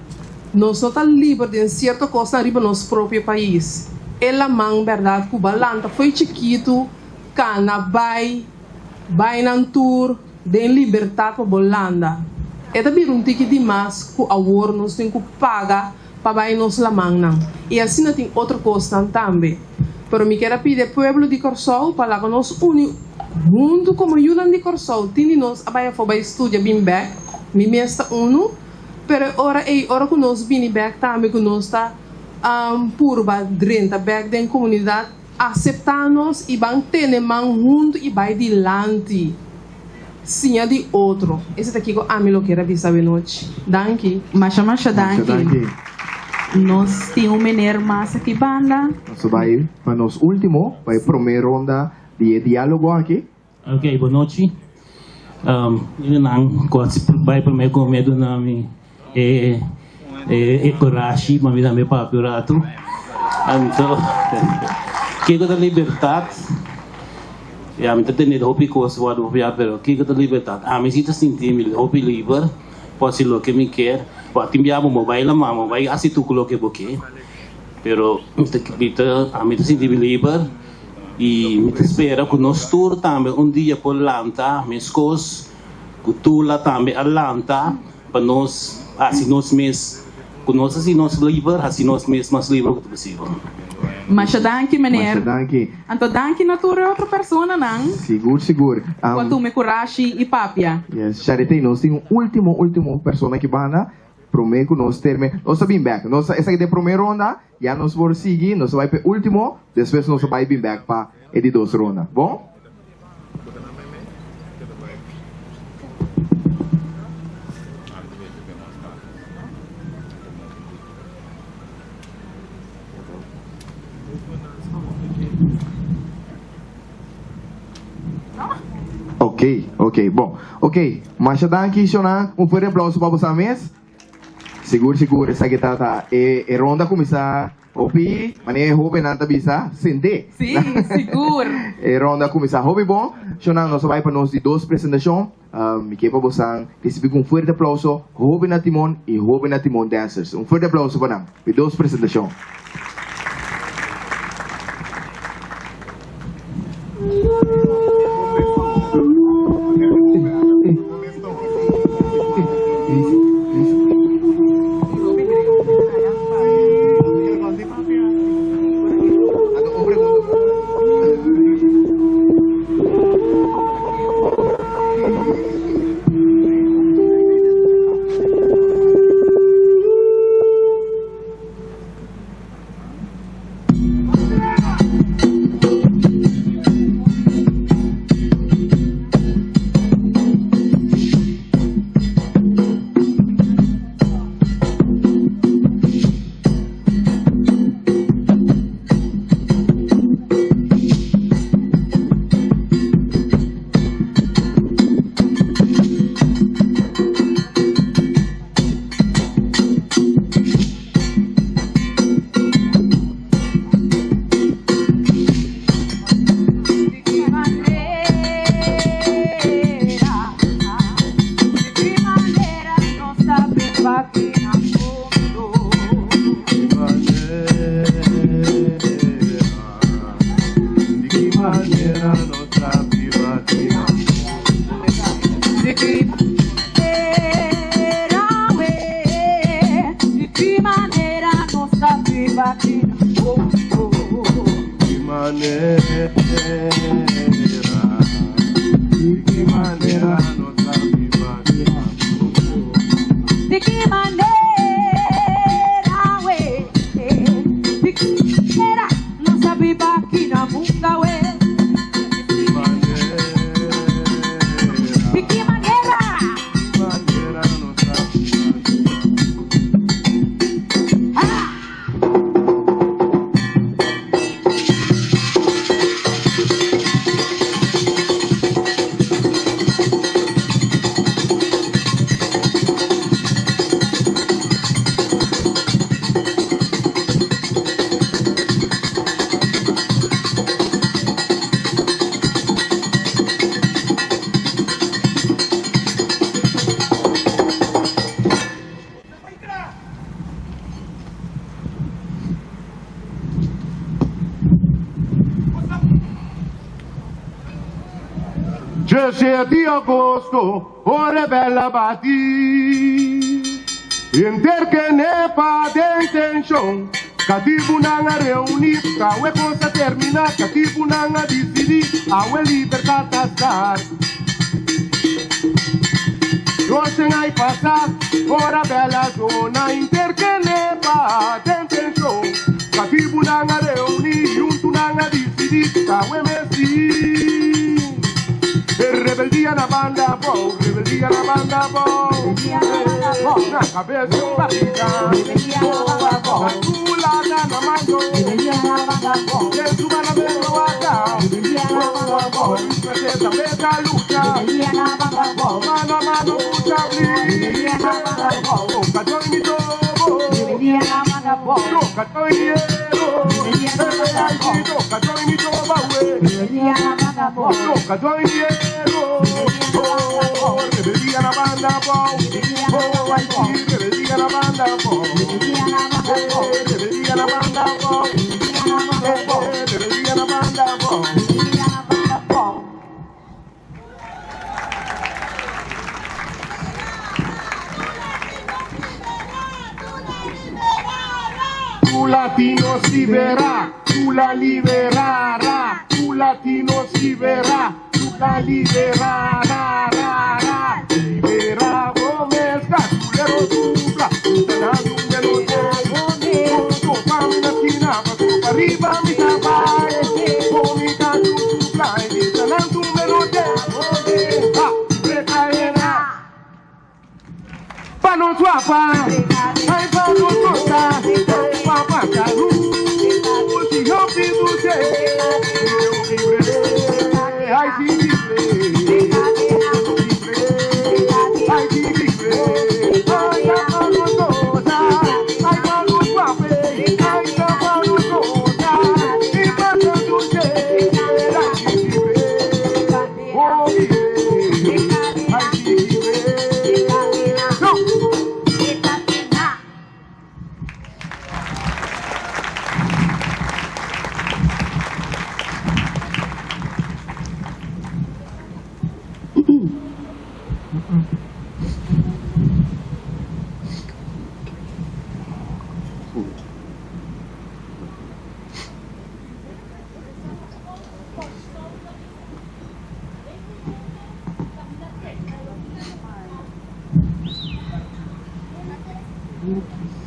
nos no ta liber den sierto kosnan riba nos propio pais. E laman bèrdat ku ba lanta fo'i chikitu kana bai bai nan tur den libertat pa bo landa. E ta bira un tiki dimas ku awor nos tin ku paga pa bai nos lamannan. I asina tin otro kosnan tambe. Pero mi kier a pidi e pueblo di Kòrsou pa laga nos uni huntu komo yunan di Kòrsou. Tin di nos a bai afó bai studia bin bèk, mi mes ta unu, pero e ora ei ora ku nos bini bèk tambe ku nos ta purba drenta bèk den komunidat, aseptá nos i ban tene man huntu i bai dilanti. Siña di otro. Ese ta kiko ami lo kier a bisa awenochi. Danki. Masha masha danki. Nos tin un meneer mas aki banda. Nos ta bai pa nos ultimo, pa e prome ronda di e dialogo aki. Ok, bonochi. Nan ku a bai prome ku mi a duna mi e e kurashi pa mi tambe papia un ratu. Anto, kiko ta libertat? Ya, mi ta tende hopi kos wòrdu papiá, pero kiko ta libertat? Ami si ta sinti mi hopi liber pa hasi loke mi kier. Bo tin bia bo no bai laman, bo bai hasi tur ku loke bo ke, pero mi ta mi ta ami ta sinti mi liber i mi ta spera ku nos tur tambe un dia por lanta meskos ku Tula tambe a lanta pa nos hasi nos mes ku nos hasi nos liber, hasi nos mes mas liber ku ta posibel. Masha danki meneer. Masha danki. Anto danki na tur e otro personanan. Sigur sigur. Ku a tuma e kurashi i papia. Yes Charité nos tin un ultimo ultimo persona ki banda prome ku nos terme nos ta bin bek nos esaki ta e prome ronda ya nos por sigui nos ta bai pa e ultimo despues nos ta bai bin bek pa e di dos ronda bon. Ok, ok, bon. Ok, masha danki Shona, un fuerte aplauso pa boso mes. Sigur, sigur, esaki ta ta e e ronda a kuminsá hopi, manera e hóbennan ta bisa, sendé. Sí, sigur. E ronda a kuminsá hopi bon. Shona, nos a bai pa nos di dos presentashon. Mi ke pa bosan risibí ku un fuerte aplauso Hóben na Timon i Hóben na Timon Dancers. Un fuerte aplauso pa nan. Mi dos presentashon. Dje di agosto, ora bella bati. Henter kenepa den tenshon. Katibunan a reuní, awe kos a terminá. Katibunan a disidí, awe libertat ta start. Dosen ai pasá, ora bella zona. Henter kenepa den tenshon. Katibunan a reuní, huntunan a disidí, awe mester. Rebeldia na banda bou, rebeldia na banda bou. Na kabes un barriga, na na mano. Den su mano den waka. Presenta beta lucha. Mano a mano lucha bli. Toca joy mi tobo. Toca joy hielo. Toca joy mi toba we. Toca joy hielo. Rebeldía na banda bou. Oh, ay sí, rebeldía na banda bou. Rebeldía na banda bou. Rebeldía na banda bou. Tu latino si verá, tu la liberará, tu latino si verá, tu la liberará, ra, ra. Libera Gómez, gasolero dupla, ganando un velote. Topa una esquina, paso pa' arriba, mi tabaco. Mi dupla, y ganando un velote. Ah, recaerá. Pa no suapa, ay pa no toca, pa pa salud, si yo pido usted, yo libre, ay si libre.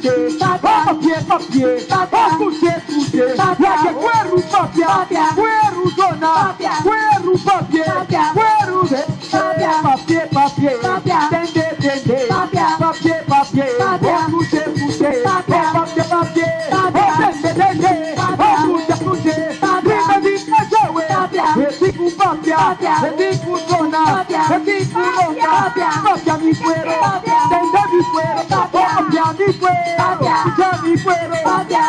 tende, oh papi'é, papi'é, oh skuch'é, skuch'é, laga kueru papia, kueru zona, kueru papi'é, kueru papi'é, papi'é, tende, tende, papi'é, papi'é, oh skuch'é, skuch'é, oh papia, papi'é, oh tende, tende, oh skucha, skuch'é, riba di Ajawe, e tin ku papia, e tin ku zona, e tin ku ronka, papia mi kuero, tende mi kuero, papia mi kuero, skucha mi kuero,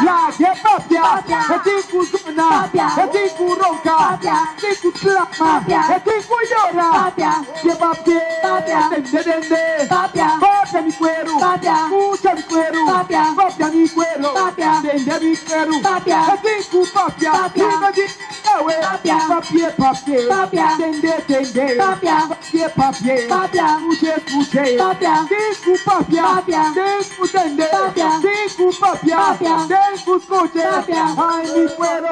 laga papia, e tin ku zona, e tin ku ronka, e tin ku klama, e tin ku yora, papia papia, tende tende, papia mi kuero, skucha mi kuero, papia mi kuero, tende mi kuero, e tin ku papia, riba di awe, papia papia, tende tende, papia papia, skucha skucha, tin ku papia, tin ku tende, tin ku papia, tin ku skucha, ai mi kuero.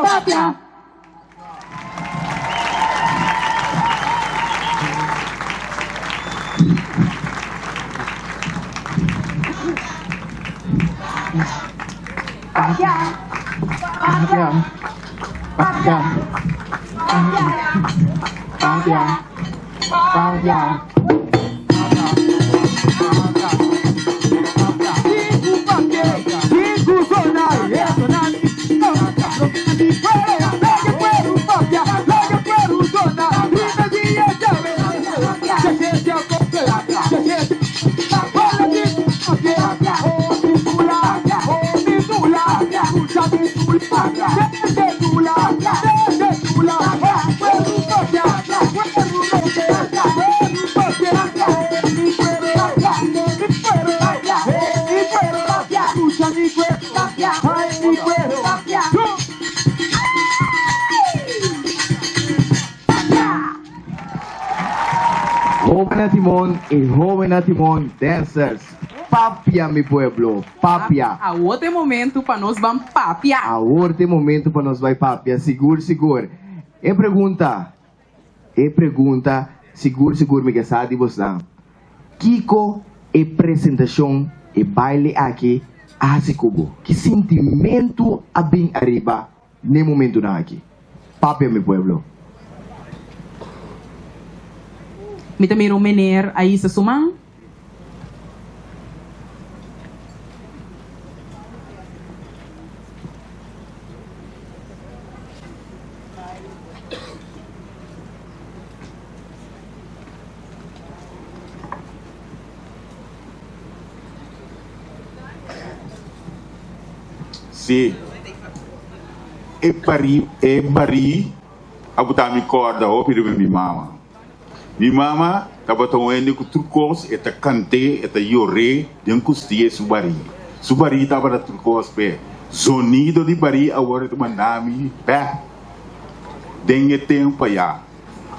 Hoben na timon y hoben na timon dancers papia mi pueblo papia. Awor ta e momento pa nos ban papia. Awor ta e momento pa nos bai papia sigur sigur e pregunta E pregunta sigur sigur mi ke sa di bosnan, Kiko e presentashon, e baile aki a hasi ku bo? Ki sintimentu a bin ariba n'e momentunan aki? Papia mi pueblo. Mi ta mira un meneer a hisa su man. Sí. E barí, e barí a botá mi kòrda hopi riba mi mama. Mi mama tabata un hende ku tur kos e ta kant'é, e ta yor'é den kustia su barí. Su barí tabata tur kos p'e. Zonido di barí awor e ta manda mi bèk den e tempu ayá.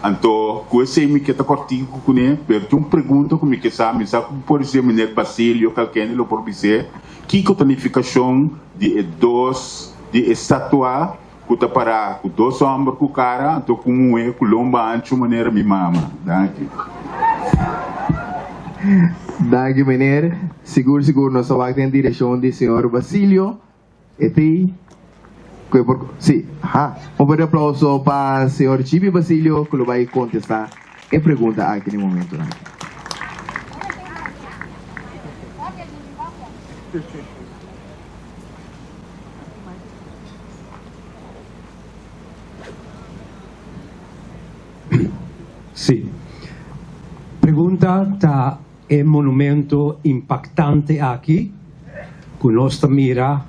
Anto ku esei mi ke ta kòrtiku kuné, pero tin un pregunta ku mi ke sa, mi sa ku por ser Meneer Basilio kalkende lo por bis'é, kiko ta nifikashon di e dos di e statua Ku ta pará ku dos hòmber ku kara, anto ku un muhé ku lomba anchu manera mi mama. Danki. Danki meneer. Sigur sigur nos ta wak den direkshon di señor Basilio. E t'ei ku e por si. Ha. Un fuerte aplauso pa señor Chibi Basilio ku lo bai kontestá e pregunta aki den momentunan aki. Sí. Pregunta ta e monumento impactante aki cu nos ta mira,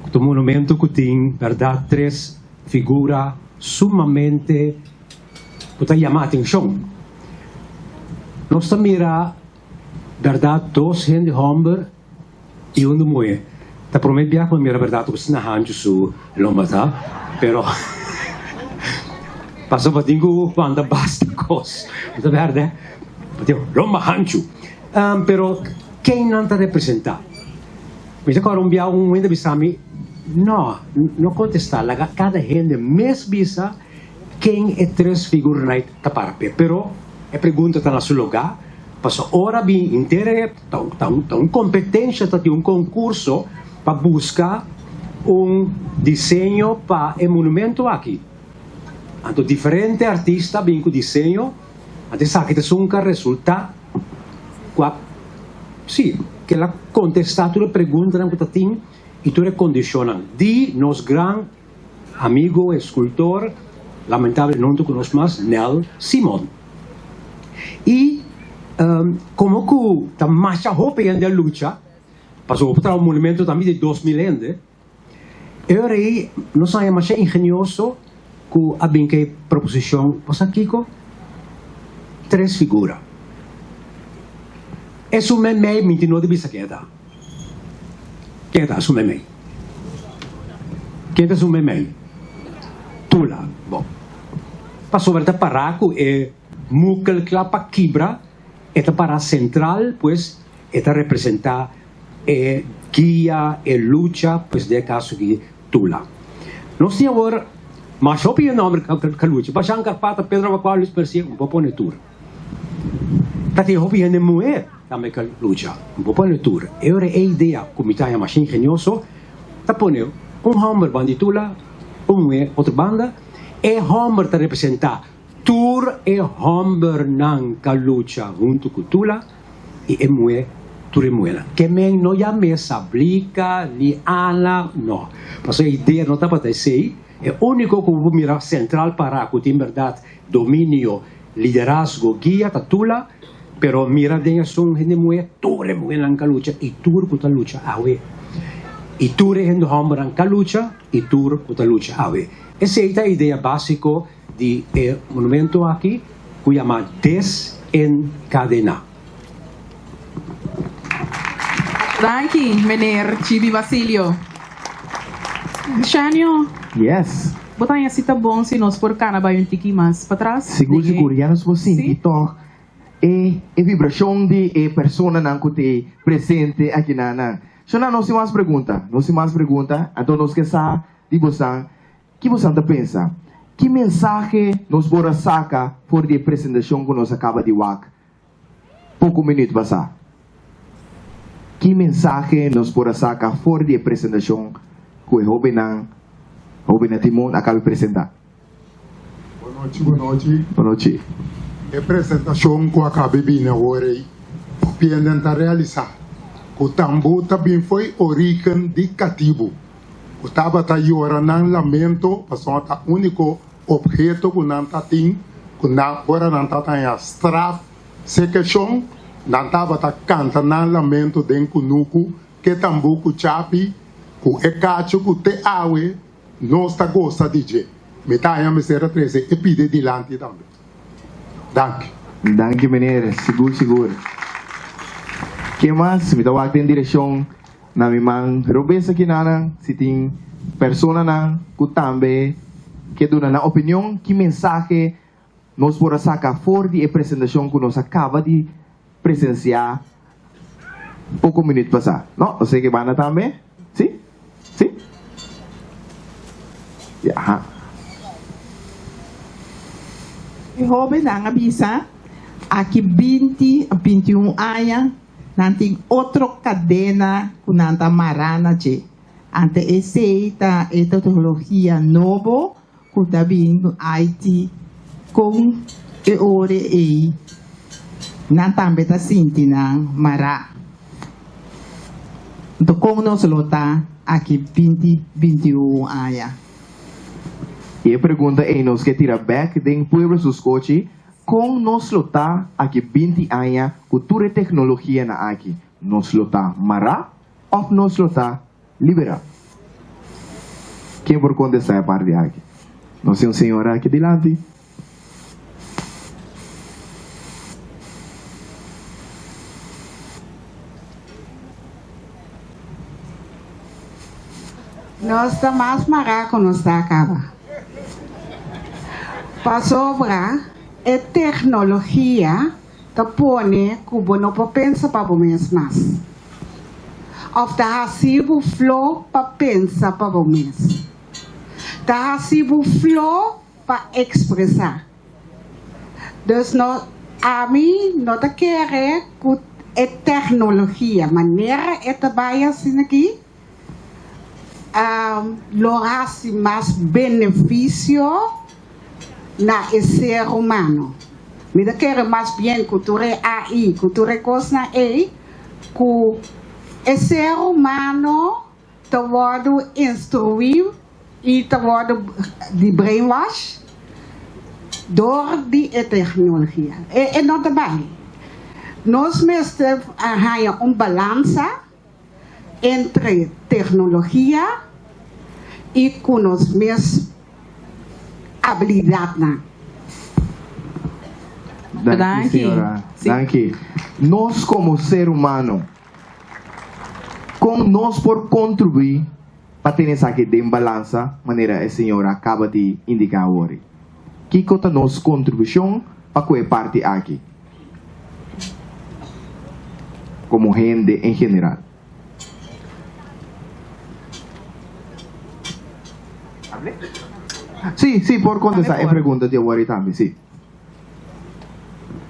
cu ta un monumento cu tin berdad tres figura sumamente cu ta yama atencion. Nos ta mira berdad dos hende homber I un muhe ta prome bia ku mi mira bèrdat ku asina hanchu su lomba ta, pero pasobra tin ku wanta basta kos, bo ta bèrdè? Bo tin lomba hanchu. Pero ken nan ta representá? Mi ta kòrda un bia un hende a bisa mi, No, no kontestá, laga kada hende mes bisa ken e tres figuranan ta para p'e. Pero e pregunta ta na su lugá. Paso ora bin henter e ta ta un kompetensha ta tin un konkurso pa buska un diseño pa e monumento aki. Anto diferente artista bin ku diseño, anto esaki ta esun ku a resultá ku a si ke el a kontestá tur e preguntanan ku ta tin i tur e kondishonnan di nos gran Amigo escultor, lamentable no ta cu nos mas, Nel Simon. Y como cu ta masha hopi hende a lucha, pasobra bo traha un monumento tambe di 2000 hende, e ora ey nos a haña masha ingenioso cu a bin cu e proposicion, bo sa kico? Tres figura. Esun memey mi tin no di bisa ken ta. Ken ta su memey? Ken ta su memey? Tula. Bon. Pasobra e ta pará ku e mukel kla pa kibra, e ta pará sentral, pues e ta representá e guia, e lucha, pues den e kaso aki Tula. Nos tin awor masha hopi e nòmber ka lucha, Bashan Karpata, Pedro Abacuá, Luis Mercier, un por pone tur. Ta tin hopi hende muhé tambe ka lucha. Mi por pone tur. E ora e idea ku mi ta haña masha ingenioso ta pone un hòmber banda di Tula, un muhé otro banda. E hòmber ta representá tur e hòmbernan ka lucha huntu ku Tula i e muhé tur e muhénan. Ke men no yam'é Sablika ni Ana, no. Pasobra e idea no tabata esei. E úniko ku bo por mira sentral pará ku tin bèrdat dominio, liderazgo, guia ta Tula, pero mira den esun hende muhé, tur e muhénan ka lucha i tur ku ta lucha awe. I tur e hende hòmbernan ka lucha i tur ku ta lucha awe. Esei ta e idea básiko di e monumento aki ku yama Desenkadená. Danki, meneer Chibi Basilio. Shanio. Yes. Bo ta haña si ta bon si nos por cana bai un tiki mas patras? Sigur, Den e. sigur. Ya nos por sinti Sí? tog e e vibracion di e personanan cu t'e presente akinan. Shona, nos tin mas pregunta. Nos tin mas pregunta. Anto nos ke sa di bosan. Ki bosan ta pensa? Ki mensahe nos por a saca for di e presentacion cu nos a caba di wak poko minüt pasá? Ki mensahe nos por a saka for di e presentashon ku e hóbennan, hóbennan Timon a kabe presentá? Bon nochi, bon nochi. Bon nochi. E presentashon ku a kabe bini awor ei, hopi hende ta realisá ku tambú ta bin fo'i orígen di katibu ku tabata yora nan lamento pasobra ta úniko Obheto ku nan ta tin ku nan ora nan ta taña straf sekeshon, nan tabata kanta nan lamento den kunuku, ke tambú ku chapi, ku e kachu ku te awe nos ta gosa di dje. Mi ta haña mester a trese e pide dilanti tambe. Danki. Danki meneer, sigur sigur. Ke mas? Mi ta wak den direkshon Na mi man robes akinanan si tin personanan ku tambe ke duna nan opinion ki mensahe nos por a saka for di e presentashon ku nos a kaba di presensiá poko minüt pasá. No? Osea ke banda tambe? Si? Si? Ya, aha. E hóbennan a bisa, Aki 20 a 21 aña Nan tin otro kadena ku nan ta mará na dje. Ante esei ta e teknologia nobo ku ta bin ku IT kon e ora ei nan tambe ta sinti nan mará. Anto kon nos lo ta aki 20, 21 aña? I e pregunta ei nos ke tira bèk den pueblo su skochi Kon nos lo ta aki 20 aña ku tur e teknologianan aki? Nos lo ta mará òf nos lo ta liberá? Ken por kontestá e parti aki? Nos tin un señora aki dilanti. Nos ta mas mará ku nos ta kaba. Pasobra e teknologia ta pone ku bo no por pensa pa bo mes mas. Òf ta hasi bo flo pa pensa pa bo mes. Ta hasi bo flo pa ekspresá. Dus no. Ami no ta kere ku e teknologia manera e ta bai asina aki lo hasi mas benefisio na e ser humano. Mi ta kere mas bien ku tur e AI, ku tur e kosnan ei, ku e ser humano ta wòrdu instruí i ta wòrdu di brainwash dor di e teknologia. E no ta bai. Nos mester a haña un balansa entre teknologia i ku nos mes abilidatnan. Danki, señora. Danki. Nos komo ser humano. Kon nos por kontribuí pa tene esaki den balansa manera e señora a kaba di indiká awor? Kiko ta nos kontribushon pa ku e parti aki komo hende en general? Sí, sí, por kontestá e pregunta di awor tambe, sí.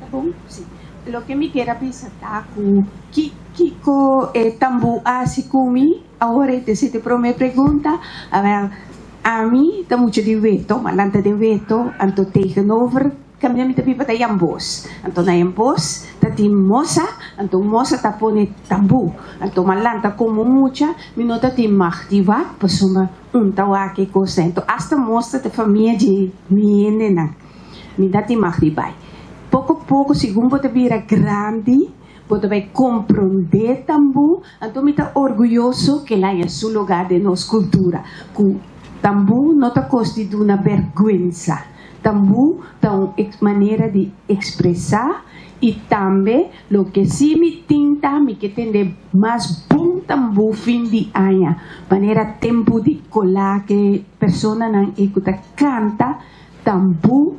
Ta bon? Sí. Loke mi kier a bisa ta ku ki kiko e tambú a hasi ku mi awor e ta esei ta e promé pregunta. Awel, ami ta mucha di weto, mi a lanta den weto, anto tegenover kaminda mi ta biba ta Jambos. Anto na Jambos ta tin mosa, anto mosa ta pone tambú. Anto mi a lanta komo mucha, mi no ta tin mag di wak pasobra un ta wak e kos. Anto asta mosa ta famia dje mi hendenan. Mi ta tin mag di bai. Poko poko segun bo ta bira grandi, bo ta bai komprondé tambú, anto mi ta orguyoso ke laña su lugá den nos kultura, ku tambú no ta kos di duna bèrgwensa. Tambú ta un manera di ekspresá i tambe loke si mi tin ta mi ke tende mas bon tambú fin di aña, manera tempu di kolá ke personanan ei ku ta kanta Tambú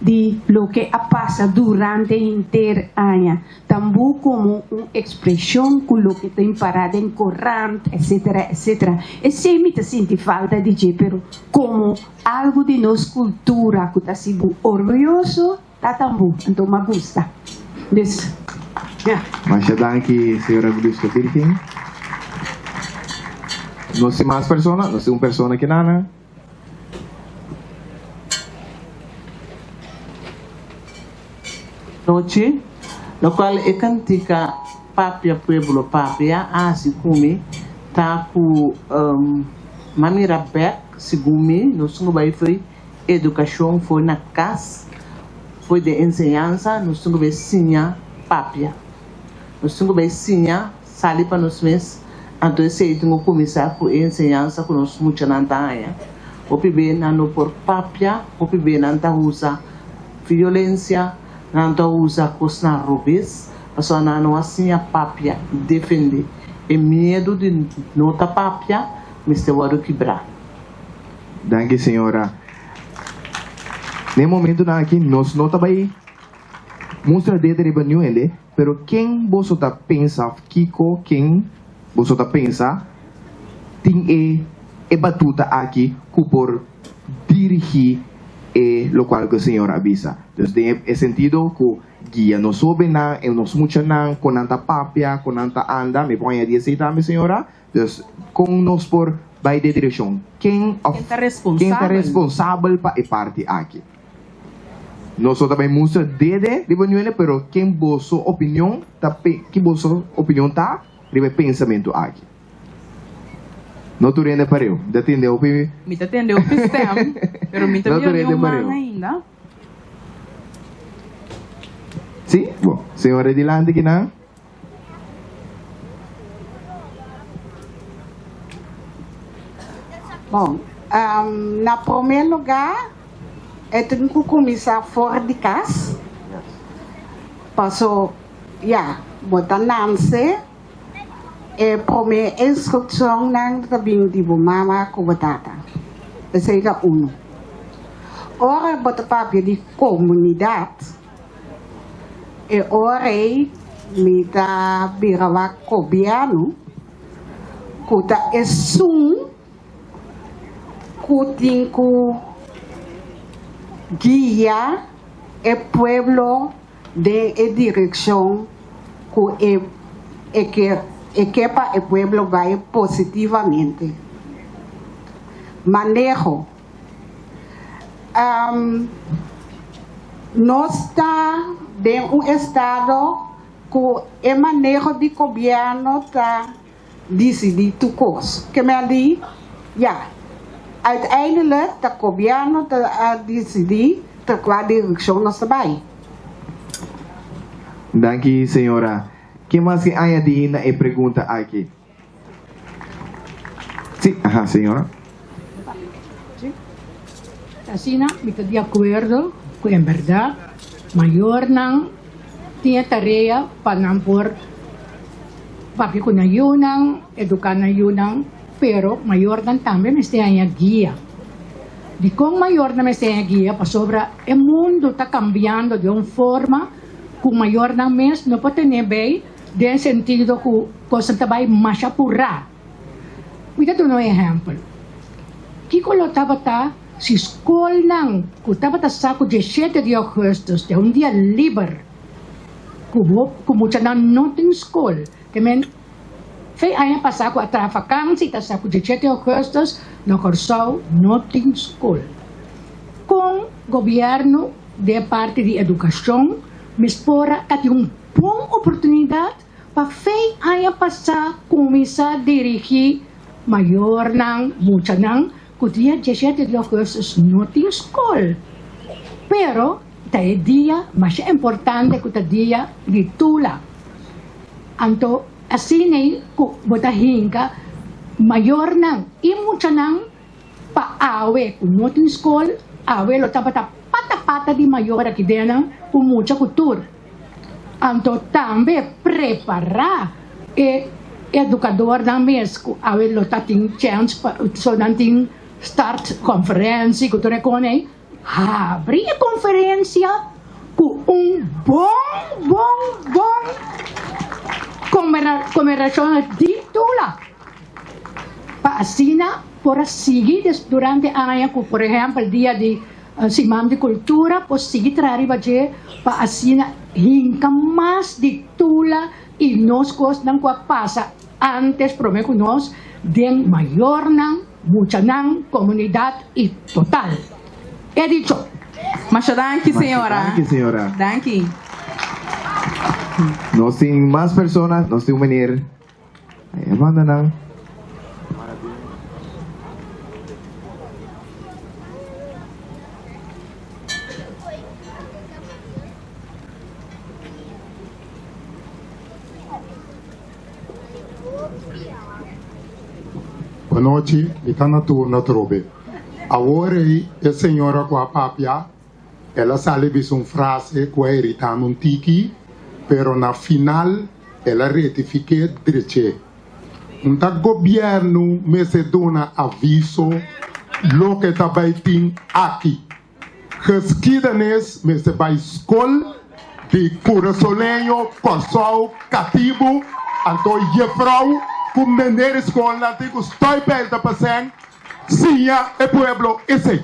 di loke a pasa durante henter aña. Tambú komo un ekspreshon ku loke ta impará den korant, etsetera, etsetera. Esei mi ta sinti falta di dje, pero komo algu di nos kultura ku ta hasi bo orguyoso, ta tambú. Anto m'a gusta. Dus, ya. Masha danki, señora Gluska Birgen. No tin mas persona? No tin un persona kinana? Nochi, locual e cantica Papia Pueblo Papia a haci cu mi ta cu m'a mira bek, segun mi, nos tin cu bay fo'i educacion, fo'i na cas, fo'i den enseñansa, nos tin cu bay siña papia. Nos tin cu bay siña Sali pa nos mes, anto esei tin ku kuminsá ku e enseñansa ku nos muchanan ta haña. Hopi be nan no por papia, hopi be nan ta usa violensia, nan ta usa kosnan robes, pasobra nan no a siña papia i defendé. E miedu di no ta papia mester wòrdu kibrá. Danki señora. Na e momentunan aki nos no ta bai Mustra dede riba niun hende, pero ken boso ta pensa of kiko ken boso ta pensa tin e e batuta aki ku por dirigí e lokual ku e Señor a bisa? Dus den e sentido ku guia nos hóbennan e nos muchanan kon nan ta papia, kon nan ta anda, mi por añadi esei tambe señora, dus kon nos por bai den direkshon? Ken of ken ta responsabel pa e parti aki? Noso ta bay mustra dede riba ñuene, pero ken boso opinion ta pe, ki boso opinion ta riba e pensamentu aki? No tur hende pareu. Mi ta tende hopi. Mi ta tende hopi stem, pero mi ta No mira tur hende niun man pareu. ainda. Si? Bon. Señora dilanti kinan. Bon, na promé lugá e tin ku kuminsá for di kas, paso ya bo ta nanse e promé instrukshonnan ta bin di bo mama ku bo tata, esei ta unu. Ora bo ta papia di komunidat. E ora ei mi ta bira wak gobièrnu ku ta esun ku tin ku guia e pueblo. den e direkshon ku e e ke e ke pa e pueblo bai positivamente. Maneho. Nos ta den un estado ku e maneho di gobièrnu ta disidí tur kos. Ke men di? Ya, uiteindelijk ta gobièrnu ta disidí ta kua direkshon nos ta bai. Danki señora. Ken mas ke añadí na e pregunta aki? Sí, aha, señora. Asina mi ta di akuerdo ku en bèrdat mayornan tin e tarea pa nan por papia ku nan yunan, eduká nan yunan, pero mayornan tambe mester haña guia. Dikon mayornan mester haña guia? Pasobra e mundu ta kambiando di un forma ku mayornan mes no por tene bei den sentido ku kosnan ta bai masha purá. Mi ta duna un ehèmpel. Kiko lo tabata si skolnan ku tabata sa ku diesshete di ougùstùs ta un dia liber ku ku muchanan no tin skol, te men fe aña pasá ku a traha fakansi ta sa ku diesshete di ougùstùs na Kòrsou no tin skol. Kon gobièrnu den parti di edukashon mes por a ta tin un bon oportunidat pa fei aña pasá kuminsá dirigí mayornan, muchanan ku dia diesshete di ougùstùs no tin skol. Pero ta e dia masha importante ku ta dia di Tula. Anto asina ei ku bo ta hinka mayornan i muchanan pa awe ku no tin skol, awe lo tabata pata pata di mayor aki den nan ku mucha ku tur. Anto tambe prepará e edukadornan mes ku awe lo ta tin chèns pa so nan tin start konferensia ku tur e kon ei, habri e konferensia ku un bon bon bon konmerashon di Tula pa asina por a sigui durante aña ku por ehèmpel dia di Siman di Kultura por sigui traha riba dje pa asina hinka mas di Tula i nos kosnan ku a pasa antes prome ku nos den mayornan, muchanan, komunidat i total. E dicho. Masha danki señora. Masha danki señora. Danki. Nos tin mas persona, nos tin un meneer. Ahí banda nan. Bonochi, mi ta na turno atrobe. Awor ei e señora ku a papia, el a sali bisa un frase ku a irita mi un tiki, pero na final El a retifiké dreché. Un ta gobièrnu mester duna aviso loke ta bai tin aki. Geschiedenis mester bai skol di Kurasoleño, Kòrsou, Katibu, anto jefrou ku meneer skolnan tin ku stoipijl ta pas'en siña e pueblo esei.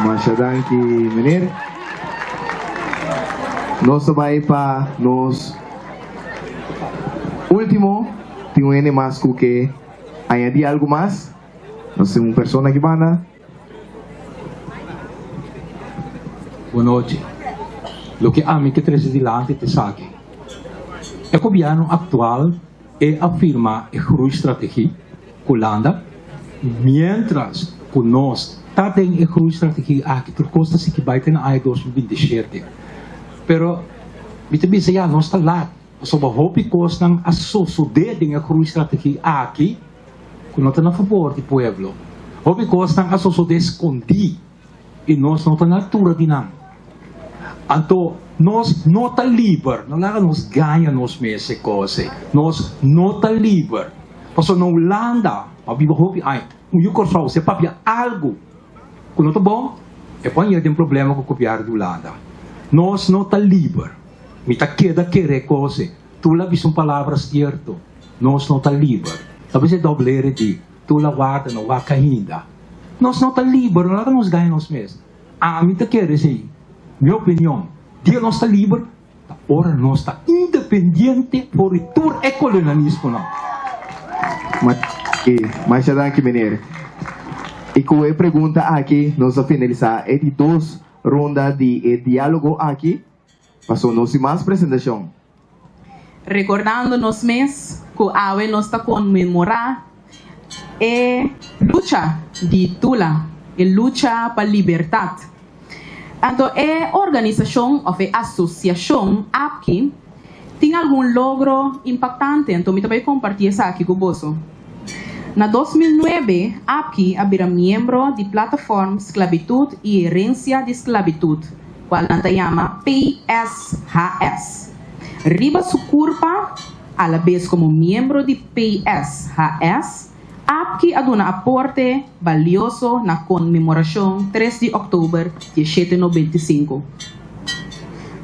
Masha danki meneer. Nos ta bai pa nos ultimo. Tin un hende mas ku ke añadi algu mas? Nos tin un persona aki banda. Bonochi. Loke ami ke trese dilanti ta esaki. E gobièrnu aktual E a firma e groeistrategie ku Hulanda, miéntras ku nos ta den e groeistrategie aki tur kos ta sigui bai te na aña 2027. Pero mi ta bisa ya nos ta lat, pasobra hopi kosnan a sosodé den e groeistrategie aki ku no ta na fabor di pueblo. Hopi kosnan a sosodé skondí. I nos no ta na altura di nan. Anto nos no ta liber. No laga nos gaña nos mes e kos ei. Nos no ta liber. Pasobra na Hulanda, a biba hopi aña, un yu Kòrsou si e papia algu ku no ta bon, e por haña den problema ku gobièrnu di Hulanda. Nos no ta liber. Mi ta keda kere e kos ei. Tur la bisa un palabra sierto. Nos no ta liber. Ta bisa e doblere di. Tur la warda no wak ainda. Nos no ta liber, no laga nos gaña nos mes. Ami ta kere esei. Mi opinion. Dia nos ta liber ta ora nos ta independiente for di tur e kolonialismonan. Masha danki meneer. Y cu e pregunta aki nos a finalisa e di dos ronda di e dialogo aki. Paso no sin mas presentacion. Recordando nos mes cu awe nos ta conmemora e lucha di Tula, e lucha pa libertad. Anto e organisacion of e asociacion APKI tin algun logro impactante, anto mi ta bay comparti esaki cu boso. Na 2009 APKI a bira miembro di Plataform Sclavitud y Herencia di Sclavitud, cual nan ta yama PSHS. Riba su curpa, alabes como miembro di PSHS, APKI a duna aporte balioso na conmemoracion tres di october dieshete 95.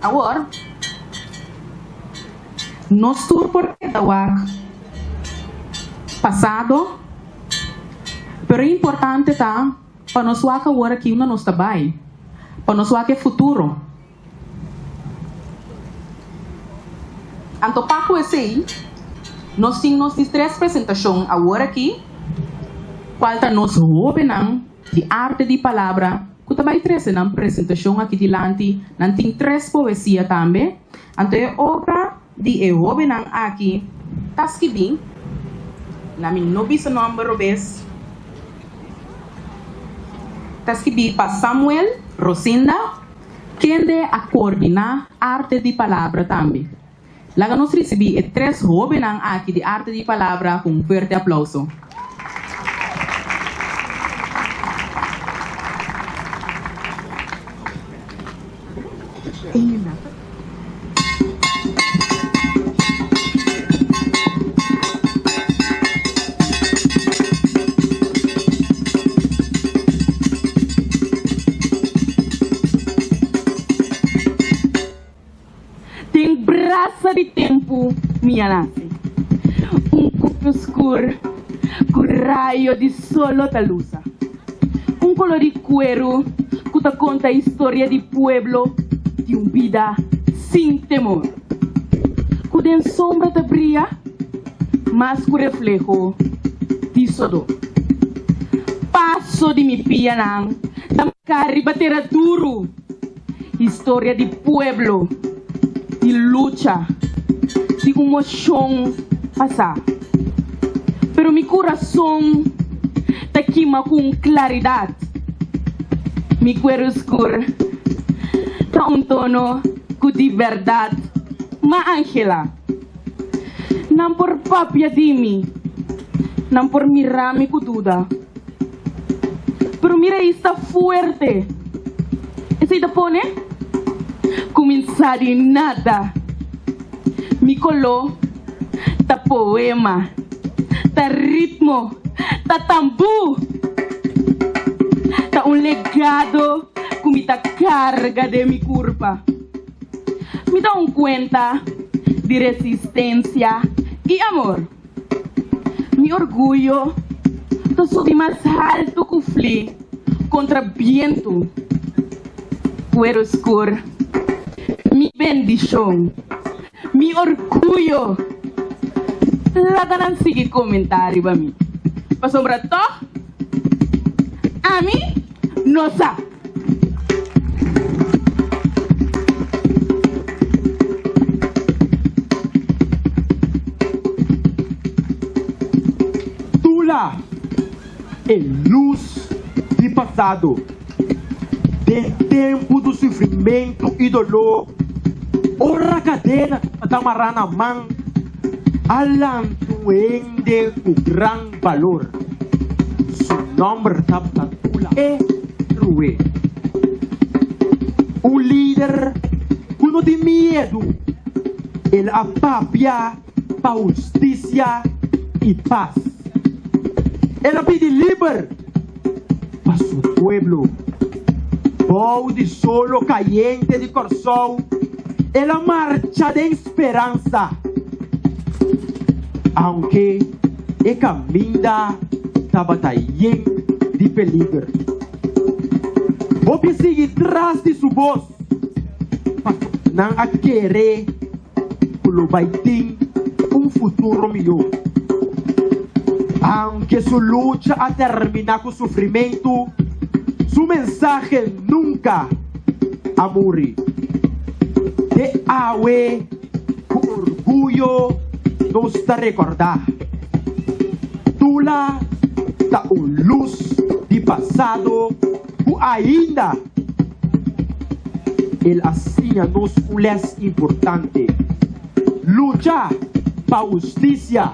Awor, nos tur por keda wak pasado, pero e importante ta pa nos wak awor aki unda nos ta bai, pa nos wak e futuro. Anto pa ku esei, nos tin nos di tres presentashon awor aki, kual ta nos hóbennan di Arte di Palabra ku ta bai trese nan presentashon aki dilanti. Nan tin tres poesia tambe. Anto e obra di e hóbennan aki ta skibí, na mi no bisa nòmber robes, ta skibí pa Samuel Rosinda. Kende a koordiná Arte di Palabra tambe. Laga nos risibí e tres hóbennan aki di Arte di Palabra ku un fuerte aplouso. Den brasa di tempu mi a nase. Un kupu skur ku rayo di solo ta lusa. Un koló di kueru ku ta konta historia di pueblo di un bida sin temor. Ku den sombra ta bria mas ku refleho di sodó. Paso di mi pianan ta marká riba tera duru. Historia di pueblo, di lucha, di un moshon pasá. Pero mi kurason ta kima ku un klaridat. Mi kueru skur ta un tono ku di bèrdat m'a anhelá. Nan por papia di mi, nan por mira mi ku duda. Pero mi rais ta fuerte. Esei ta pone kuminsá di nada. Mi koló ta poema, ta ritmo, ta tambú. Ta un legado ku mi ta karga den mi kurpa. Mi ta un kuenta di resistensia i amor. Mi orguyo ta subi mas haltu ku fli kontra bientu. Kueru skur, mi bendishon, mi orguyo. Laga nan sigui komentá riba mi, pasobra tòg ami no sa. Tula e lus di pasado. Den tempu di sufrimentu i doló, ora kadena tabata mará na man, a lanta un hende ku gran balor. Su nòmber tabata Tula e Rue. Un lider ku no tin miedu. El a papia pa hustisia i pas. El a pidi liber pa su pueblo. Bou di solo kayente di Kòrsou, el a marcha den speransa. Aunke e kaminda tabata yen di peliger. Hopi sigui tras di su bos. Nan a kere ku lo bai tin un futuro mihó. Aunke su lucha a terminá ku sufrimentu, su mensahe nunka a muri. Te awe ku orguyo nos ta rekordá, Tula ta un lus di pasado ku ainda el a siña nos un lès importante, lucha pa hustisia,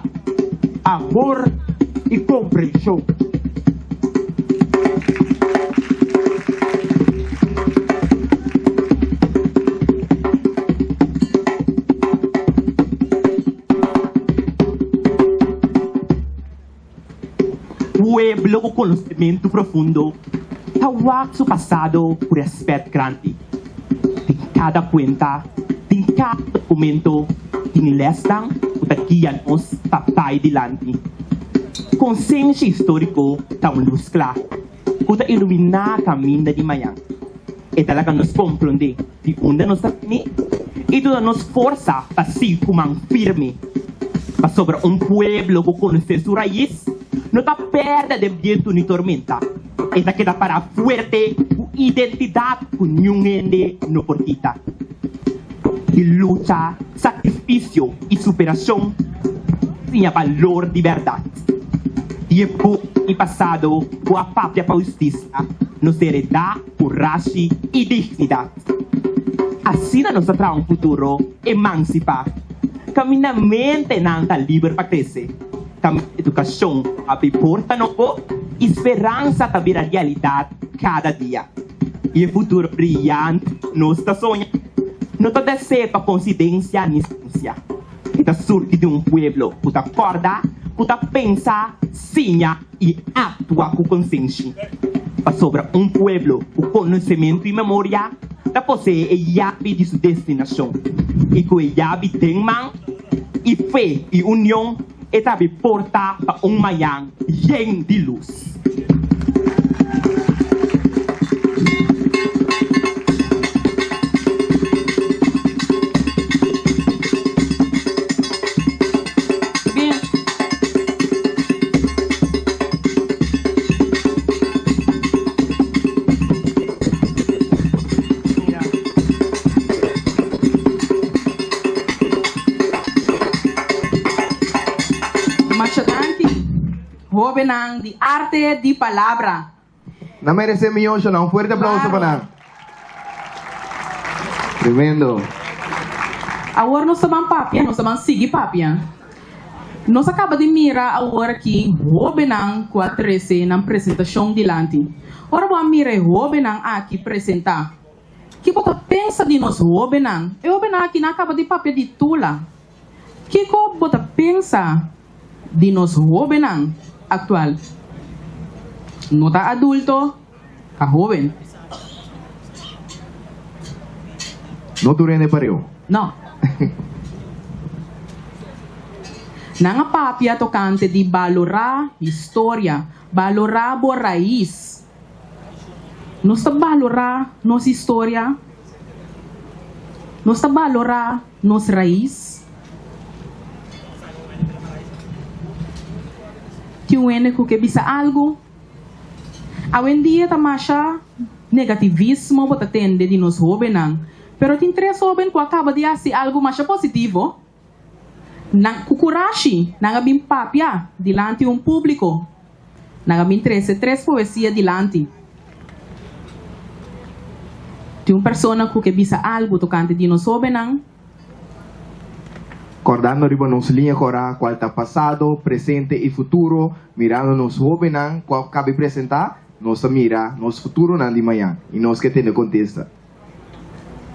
amor i komprenshon. Pueblo ku konosementu profundo ta wak su pasado ku rèspèt grandi. Den kada kuenta, den kada dokumento tin lèsnan ku ta guia nos pa bai dilanti. Konsenshi históriko ta un lus kla ku ta iluminá kaminda di mañan. E ta laga nos komprondé di unda nos ta bini i duna nos forsa pa sigui ku man firme. Pasobra un pueblo ku konosé su rais no ta pèrdè den bientu ni tormenta. E ta keda pará fuerte ku identidat ku niun hende no por kita. Di lucha, sakrifisio i superashon siña balor di bèrdat. Di e bo i pasado ku a papia pa hustisia, nos heredá kurashi i dignidat. Asina nos ta traha un futuro emansipá, kaminda mentenan ta liber pa krese, kaminda edukashon ta habri porta nobo i speransa ta bira realidat kada dia. I e futuro briyante ku nos ta soña no ta desé pa konsidensia ni siensia. E ta surgi di un pueblo ku ta kòrda, ku ta pensa, siña i aktua ku konsenshi. Pasobra un pueblo ku konosementu i memoria ta poseé e yabi di su destinashon, i ku e yabi den man i fe i union e ta habri porta pa un mañan yen di lus. Masha danki, hobennan di Arte di Palabra. Nan merece mi Yoshana, un fuerte aplauso pa nan. Tremendo. Awor nos ta ban papia, nos ta ban sigui papia. Nos a kaba di mira awor aki hóbennan ku a trese nan presentashon dilanti. Ora bo a mira e hóbennan aki presentá, ki bo ta pensa di nos hóbennan? E hóbennan aki nan a kaba di papia di Tula. Kiko bo ta pensa di nos hóbennan aktual? No ta adulto, ta hóben. No tur hende pareu. No. Nan a papia tokante di balorá historia, balorá bo rais. Nos ta balorá nos historia? Nos ta balorá nos rais? Tin un hende ku ke bisa algu? Awendia ta masha negativismo bo ta tende di nos hóbennan, pero tin tres hóben ku a kaba di hasi algu masha positivo. Nan ku kurashi nan a bin papia dilanti un públiko. Nan a bin trese tres poesia dilanti. Tin un persona ku ke bisa algu tokante di nos hóbennan. Kòrdando riba nos liña kòrá kual ta pasado, presente i futuro, mirando nos hóbennan ku a kabi presentá, nos ta mira nos futuronan di mañan i nos ke tende kontesta.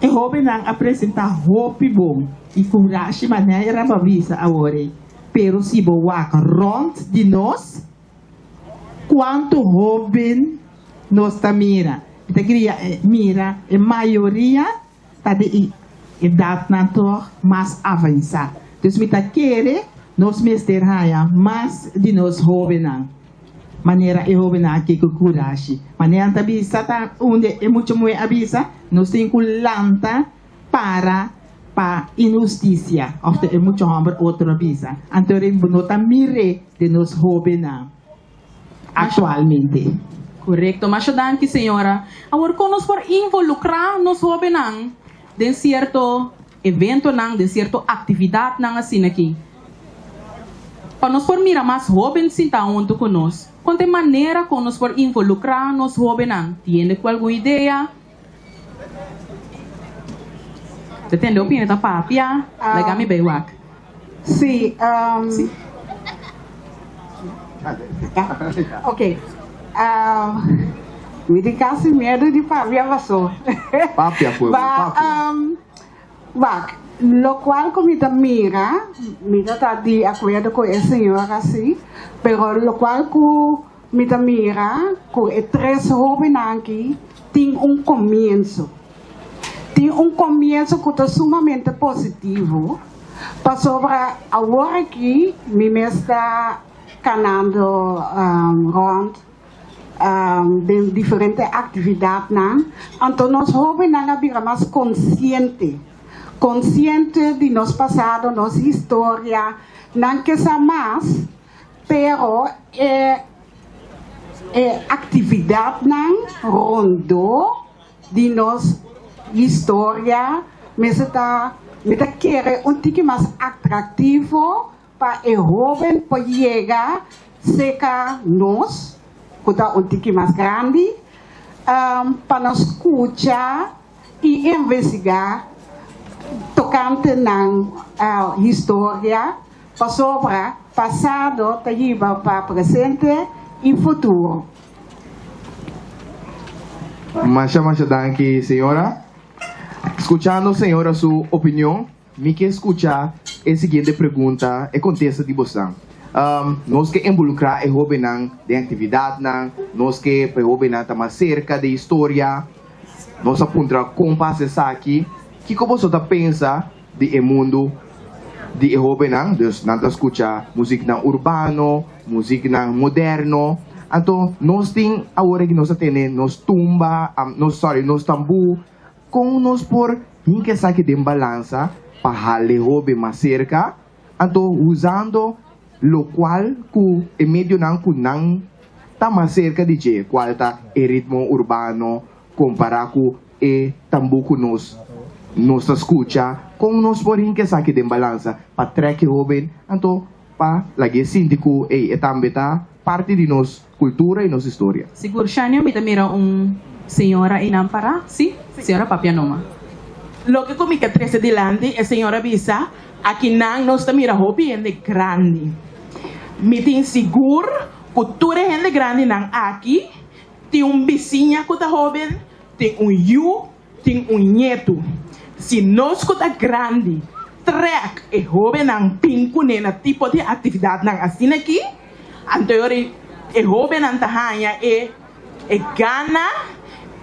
E hóbennan a presentá hopi bon i kurashi manera bo a bisa awor ei, pero si bo wak rònt di nos, kuantu hóben nos ta mira? Mi ta kria mira e mayoria ta di e edatnan tòg mas avansá. Dus mi ta kere nos mester haña mas di nos hóbennan, manera e hóbennan aki ku kurashi. Manera nan ta bisa ta unda e mucha muhé a bisa, nos tin ku lanta. para pa inhustisia òf ta e mucha hòmber otro a bisa. Anto rin bo no ta mir'é den nos hóbennan aktualmente. Korekto, masha danki señora. Awor kon nos por involukrá nos hóbennan den sierto eventonan, den sierto aktividatnan asina aki? Pa nos por mira mas hóben sintá huntu ku nos. Kon ta e manera kon nos por involukrá nos hóbennan? Tiene ku algun idea? Ta tende opini ta papia, laga mi bay wak. Sí, Sí. Ok. Mi tin casi miedo di papia paso. Papia pueblo, papia. Wak, locual cu mi ta mira, mi ta ta di acuerdo cu e señora si, pero locual cu Mi ta mira ku e tres hóbennan aki tin un komienso. Tin un komienso ku ta sumamente positivo, pasobra awor aki mi mes ta kanando rònt den diferente aktividatnan, anto nos hóbennan a bira mas konsiente, konsiente di nos pasado, nos historia, nan ke sa mas. Pero e e aktividatnan rondó di nos historia mester ta, mi ta kere, un tiki mas atraktivo pa e hóben por yega serka nos ku ta un tiki mas grandi pa nos skucha i investigá tokante nan historia. Pasobra pasado ta hiba pa presente i futuro. Masha masha danki señora. Skuchando señora su opinion, mi ke skucha e siguiente pregunta, e kontesta di bosnan. Nos ke involukrá e hóbennan den aktividatnan, nos ke pa e hóbennan ta mas serka di historia. Nos a puntra kon pasa esaki, kiko boso ta pensa di e mundu di e hóbennan, dus nan ta skucha musiknan urbano, musiknan moderno, anto nos tin awor aki nos ta tene nos tumba, nos sorry nos tambú, kon nos por hinka esaki den balansa pa hala e hóben mas serka, anto usando lokual ku e medionan ku nan ta mas serka di dje, kual ta e ritmo urbano kompará ku e tambú ku nos nos ta skucha, kon nos por hinka esaki den balansa pa trek e hóben anto pa lag'é sinti ku ey e tambe ta parti di nos kultura i nos historia. Sigur Shania mi ta mira un señora einan pará, si? Señora papia numa. Loke ku mi ke trese dilanti, e señora bisa, akinan nos ta mira hopi hende grandi. Mi tin sigur ku tur e hende grandinan aki tin un bisiña ku ta hóben, Tin un yu, tin un ñetu. Si nos ku ta grandi trèk e hóbennan bin kuné na tipo di aktividatnan asina aki, anto e ora e hóbennan ta haña e e gana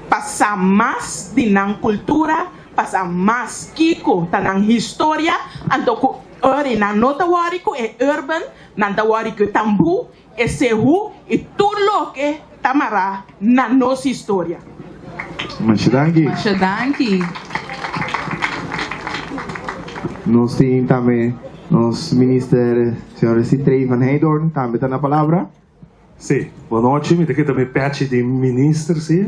pa sa mas di nan kultura, pa sa mas kiko ta nan historia, anto ku ora nan no ta wòri ku e urban, nan ta wòri ku e tambú, E sehu i tur loke ta mará na nos historia. Masha danki. Masha danki. Nos tin tambe nos minister señor Sitrey van Heydoorn tambe ta na palabra. Sí, bon nochi, mi ta kita mi pechi di minister sí,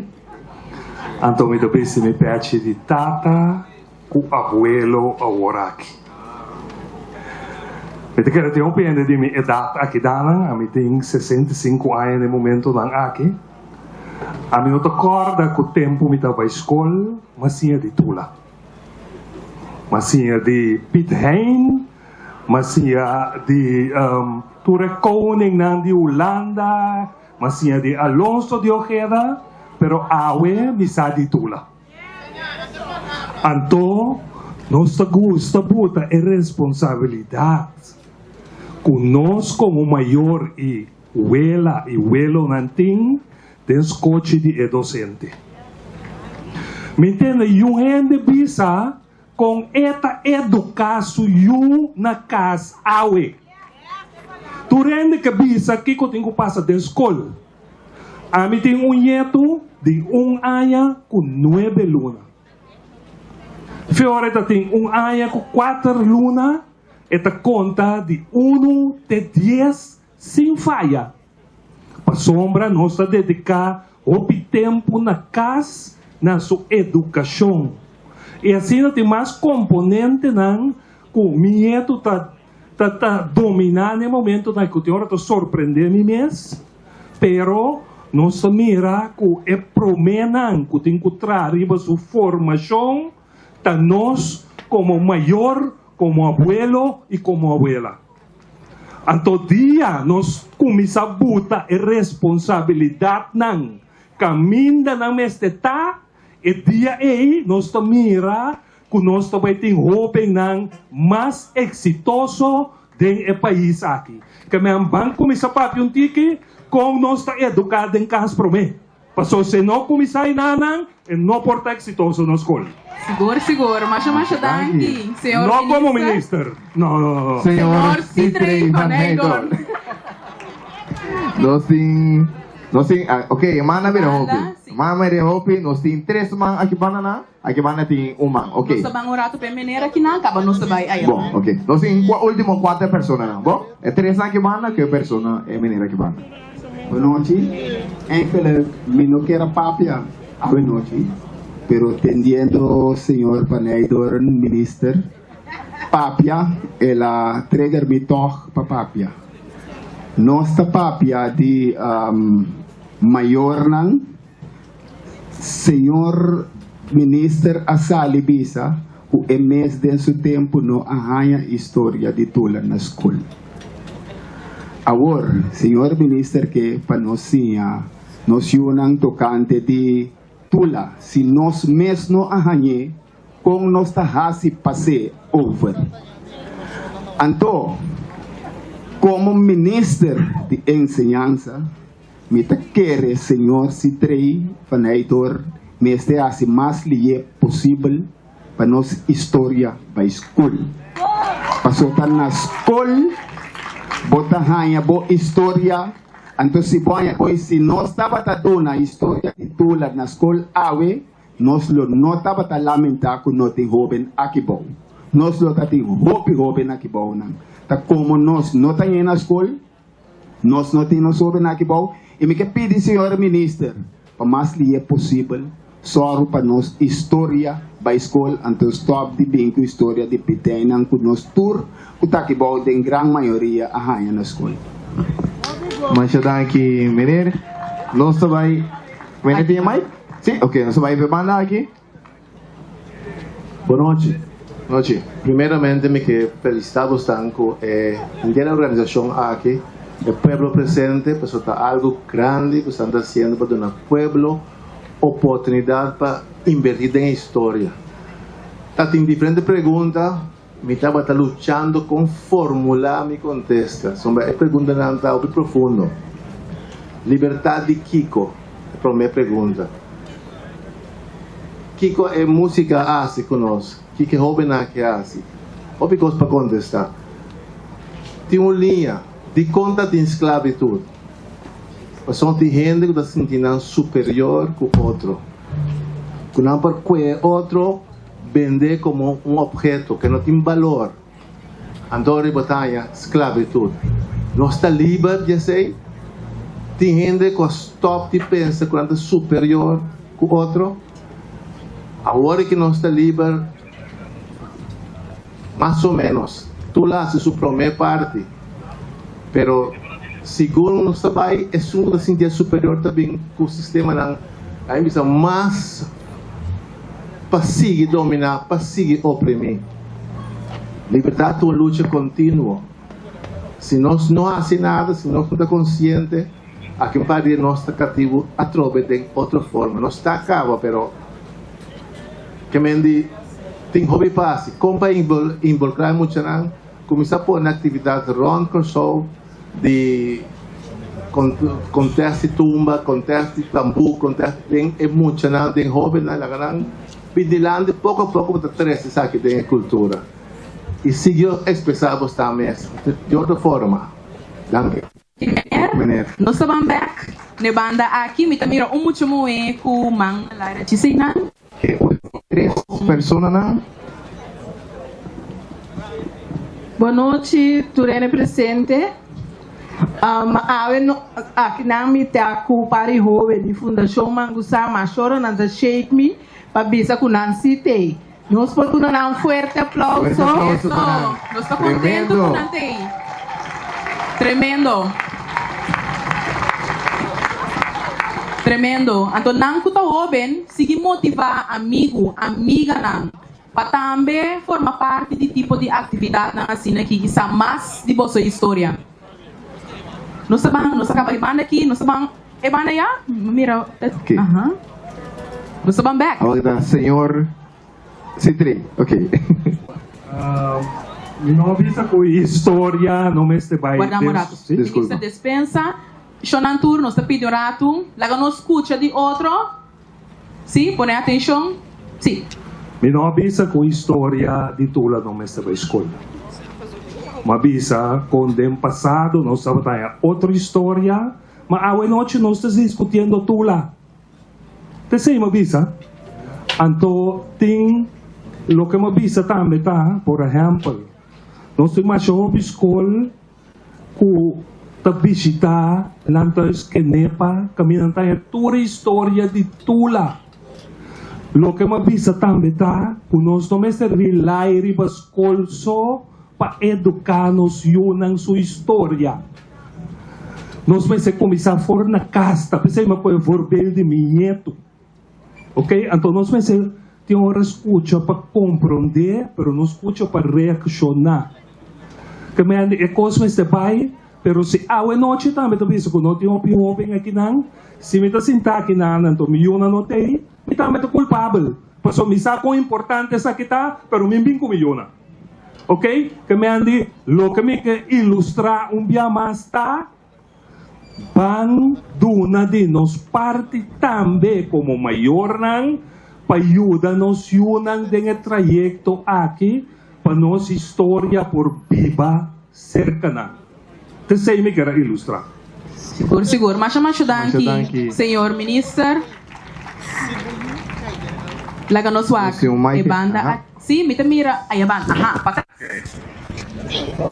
anto mi ta bisti mi pechi di tata ku abuelo aworaki. Mi ta kere tin hopi hende di mi edat aki danan, ami tin 65 aña na e momentonan aki. Ami no ta kòrda ku tempu mi ta bai skol, m'a siña di Tula. M'a siña di Piet Hein, m'a siña di tur e koningnan di Hulanda, m'a siña di Alonso de Ojeda, pero awe mi sa di Tula. Anto nos ta gusta buta e responsabilidat ku nos komo mayor i wela i welonan tin den skochi di e dosente. Mi tende yu hende bisa kon e ta eduká su yu na kas awe. Tur hende ke bisa kiko tin ku pasa den skol. Ami tin un ñetu di un aña ku nuebe luna. Fiore ta tin un aña ku kuater luna, e ta konta di unu te dies sin faya. Pasobra nos ta dediká hopi tempu na kas na su edukashon. I asina tin mas komponentenan ku mi nietu ta ta ta dominá na e momentonan ku tin ora ta sorprendé mi mes. Pero nos ta mira ku e proménan ku tin ku traha riba su formashon ta nos komo mayor, komo abuelo i komo abuela. Anto dia nos kuminsá buta e responsabilidatnan kaminda nan mester ta, e dia ei nos ta mira ku nos ta bai tin hóbennan mas eksitoso den e pais aki. Ke men ban kuminsá papia un tiki kon nos ta eduká den kas promé. Paso si no kuminsá einan nan, e no por ta eksitoso na skol. Sigur, sigur. Masha, masha danki, señor No komo minister. No, no, no. Señor Señor Sithree van Heydoorn. Nos tin, nos tin, ah, ok, e man a bira hopi. Man a bira hopi, nos tin tres man aki banda nan, aki banda tin un man, ok. Nos ta ban un rato p'e meneer aki nan, kaba nos ta bai aya. Bon, ok. Nos tin kua ultimo kuater personanan, bon? E tres aki banda ku e persona, e meneer aki banda. Bonochi, Eigenlijk mi no kier a papia awenochi, pero tendiendo señor Van Heydoorn, minister, papia, el a trigger mi tog pa papia. Nos ta papia di mayornan, señor minister a sali bisa ku e mes den su tempu no a haña historia di Tula na skol. Awor, señor minister ke pa nos siña nos yunan tokante di Tula, si nos mes no a hañ'é, kon nos ta hasi pas'é over? Anto, komo minister di enseñansa, Mi ta kere señor Sitrey van Heydoorn mester hasi mas liye posibel pa nos historia bai skol. Paso ta na skol bo ta haña bo historia, anto si bo haña hoy si nos tabata duna historia di Tula na skol awe, nos lo no tabata lamenta ku no tin hoben aki bou. Nos lo ta tin hopi hoben aki bounan. Ta komo nos no ta ñe na skol, Nos no tin nos hobennan aki bou i mi ke pidi señor minister pa mas lihe posibel sòru pa nos historia bai skol anto stòp di bin ku historia di piteinan ku nos tur ku ta aki bou den gran mayoria a haña na skol. Masha danki meneer. Nos ta bai, meneer tin e mic? Si? Ok, nos ta bai pa e banda aki. Bonochi. Nochi. Primeramente mi ke felisitá bosnan ku e henter organisashon aki, e pueblo presente, pasobra ta algu grandi ku esnan ta hasiendo pa duna pueblo oportunidat pa invertí den e historia. Ta tin diferente pregunta, mi tabata luchando kon formulá mi kontesta, sombra e preguntanan ta hopi profundo. Libertat di kiko? E promé pregunta. Kiko e músika a hasi ku nos? Kiko e hóbennan aki a hasi? Hopi kos pa kontestá. Tin un liña, Dikon ta tin sklabitut? Pasobra tin hende ku ta sinti nan superior ku otro, ku nan por kue otro bend'é komo un opheto ke no tin balor. Anto riba ta haña sklabitut. Nos ta liber di esei? Tin hende ku a stòp di pensa ku nan ta superior ku otro? Awor ki nos ta liber, mas o ménos, tur a hasi su promé parti. Pero segun nos ta bai, esun ku ta sinti e superior ta bin ku sistemanan, a mi bisa, mas. Pa sigui dominá, pa sigui oprimí. Libertat ta un lucha kontinuo. Si nos no hasi nada, si nos no ta konsiente, aki un par di nos ta katibu atrobe den otro forma. Nos ta kaba, pero ke men di tin hopi pa hasi. Kon pa involukrá e muchanan? Kuminsá pone aktividat rònt Kòrsou. Di contest di tumba, contest di tambú, contest den e muchanan, den hobennan, laga nan bin dilanti poco a poco bo ta trece esaki den e cultura y sigui expresa bo sta mes di otro forma. Danki. Meneer, nos ta ban bek n'e banda aki. Mi ta mira un mucha muhé ku man na laira. Djiseinan. E ultimo tres personanan. Bon nochi tur hende presente. Um, awe no, aki nan mi ta ku pari hoben di Fundashon Mangusá, mashoro nan ta shake mi pa bisa ku nan si t'ei. Nos por duna nan un fuerte aplauso. Fuerte aplauso pa nan. Nos ta contento Tremendo. cu nan t'ei. Tremendo. Tremendo. Anto nan cu ta hoben, sigui motiva amigu, amiganan, pa tambe forma parti di tipo di actividadnan asina aki y sa mas di boso historia. Nos ta ban, nos ta caba e banda aki, nos ta ban e banda ya? Mira, Ok. aha. Nos ta ban bek. Awor ta señor Citri. Ok. Mi no a bisa cu historia no mester bay Guarda un den. rato. Sí? Minister Despensa, Shonan tur, nos ta pidi un rato. Laga nos scucha di otro. Sí, pone atencion. Sí. Mi no a bisa cu historia di Tula no mester bay scol. Mi a bisa con den pasado nos tabata haña otro historia, ma awe nochi nos ta discutiendo Tula. T'esey mi a bisa. Anto tin loke mi a bisa tambe ta, por ehempel, nos tin masha hopi scol ku ta bishitá Landhuis Kenepa kaminda nan ta haña tur e historia di Tula. Loke mi a bisa tambe ta ku nos no mester rely riba skol so pa eduká nos yunan su historia. Nos mester kuminsá for na kas, ta p'esei mi a pone voorbeeld di mi ñetu. Ok, anto nos mester tin ora skucha pa komprondé, pero no skucha pa reakshoná. Ke mende e kos mester bai, pero si awe nochi tambe ta bisa ku no tin hopi hóben akinan, si mi ta sintá akinan anto mi yunan no ta ei, mi tambe ta kulpabel, pasobra mi sa kon importante esaki ta, pero mi bin ku mi yunan. Ok, ke mende loke mi ke ilustrá un bia mas ta, Ban duna di nos parti tambe komo mayornan pa yuda nos yunan den e trayekto aki pa nos historia por biba serka nan. T'esei mi ker a ilustrá. Sigur sigur. Masha masha danki señor minister. Laga nos wak e banda aki. Si, mi ta mira aya banda. Aha, pa.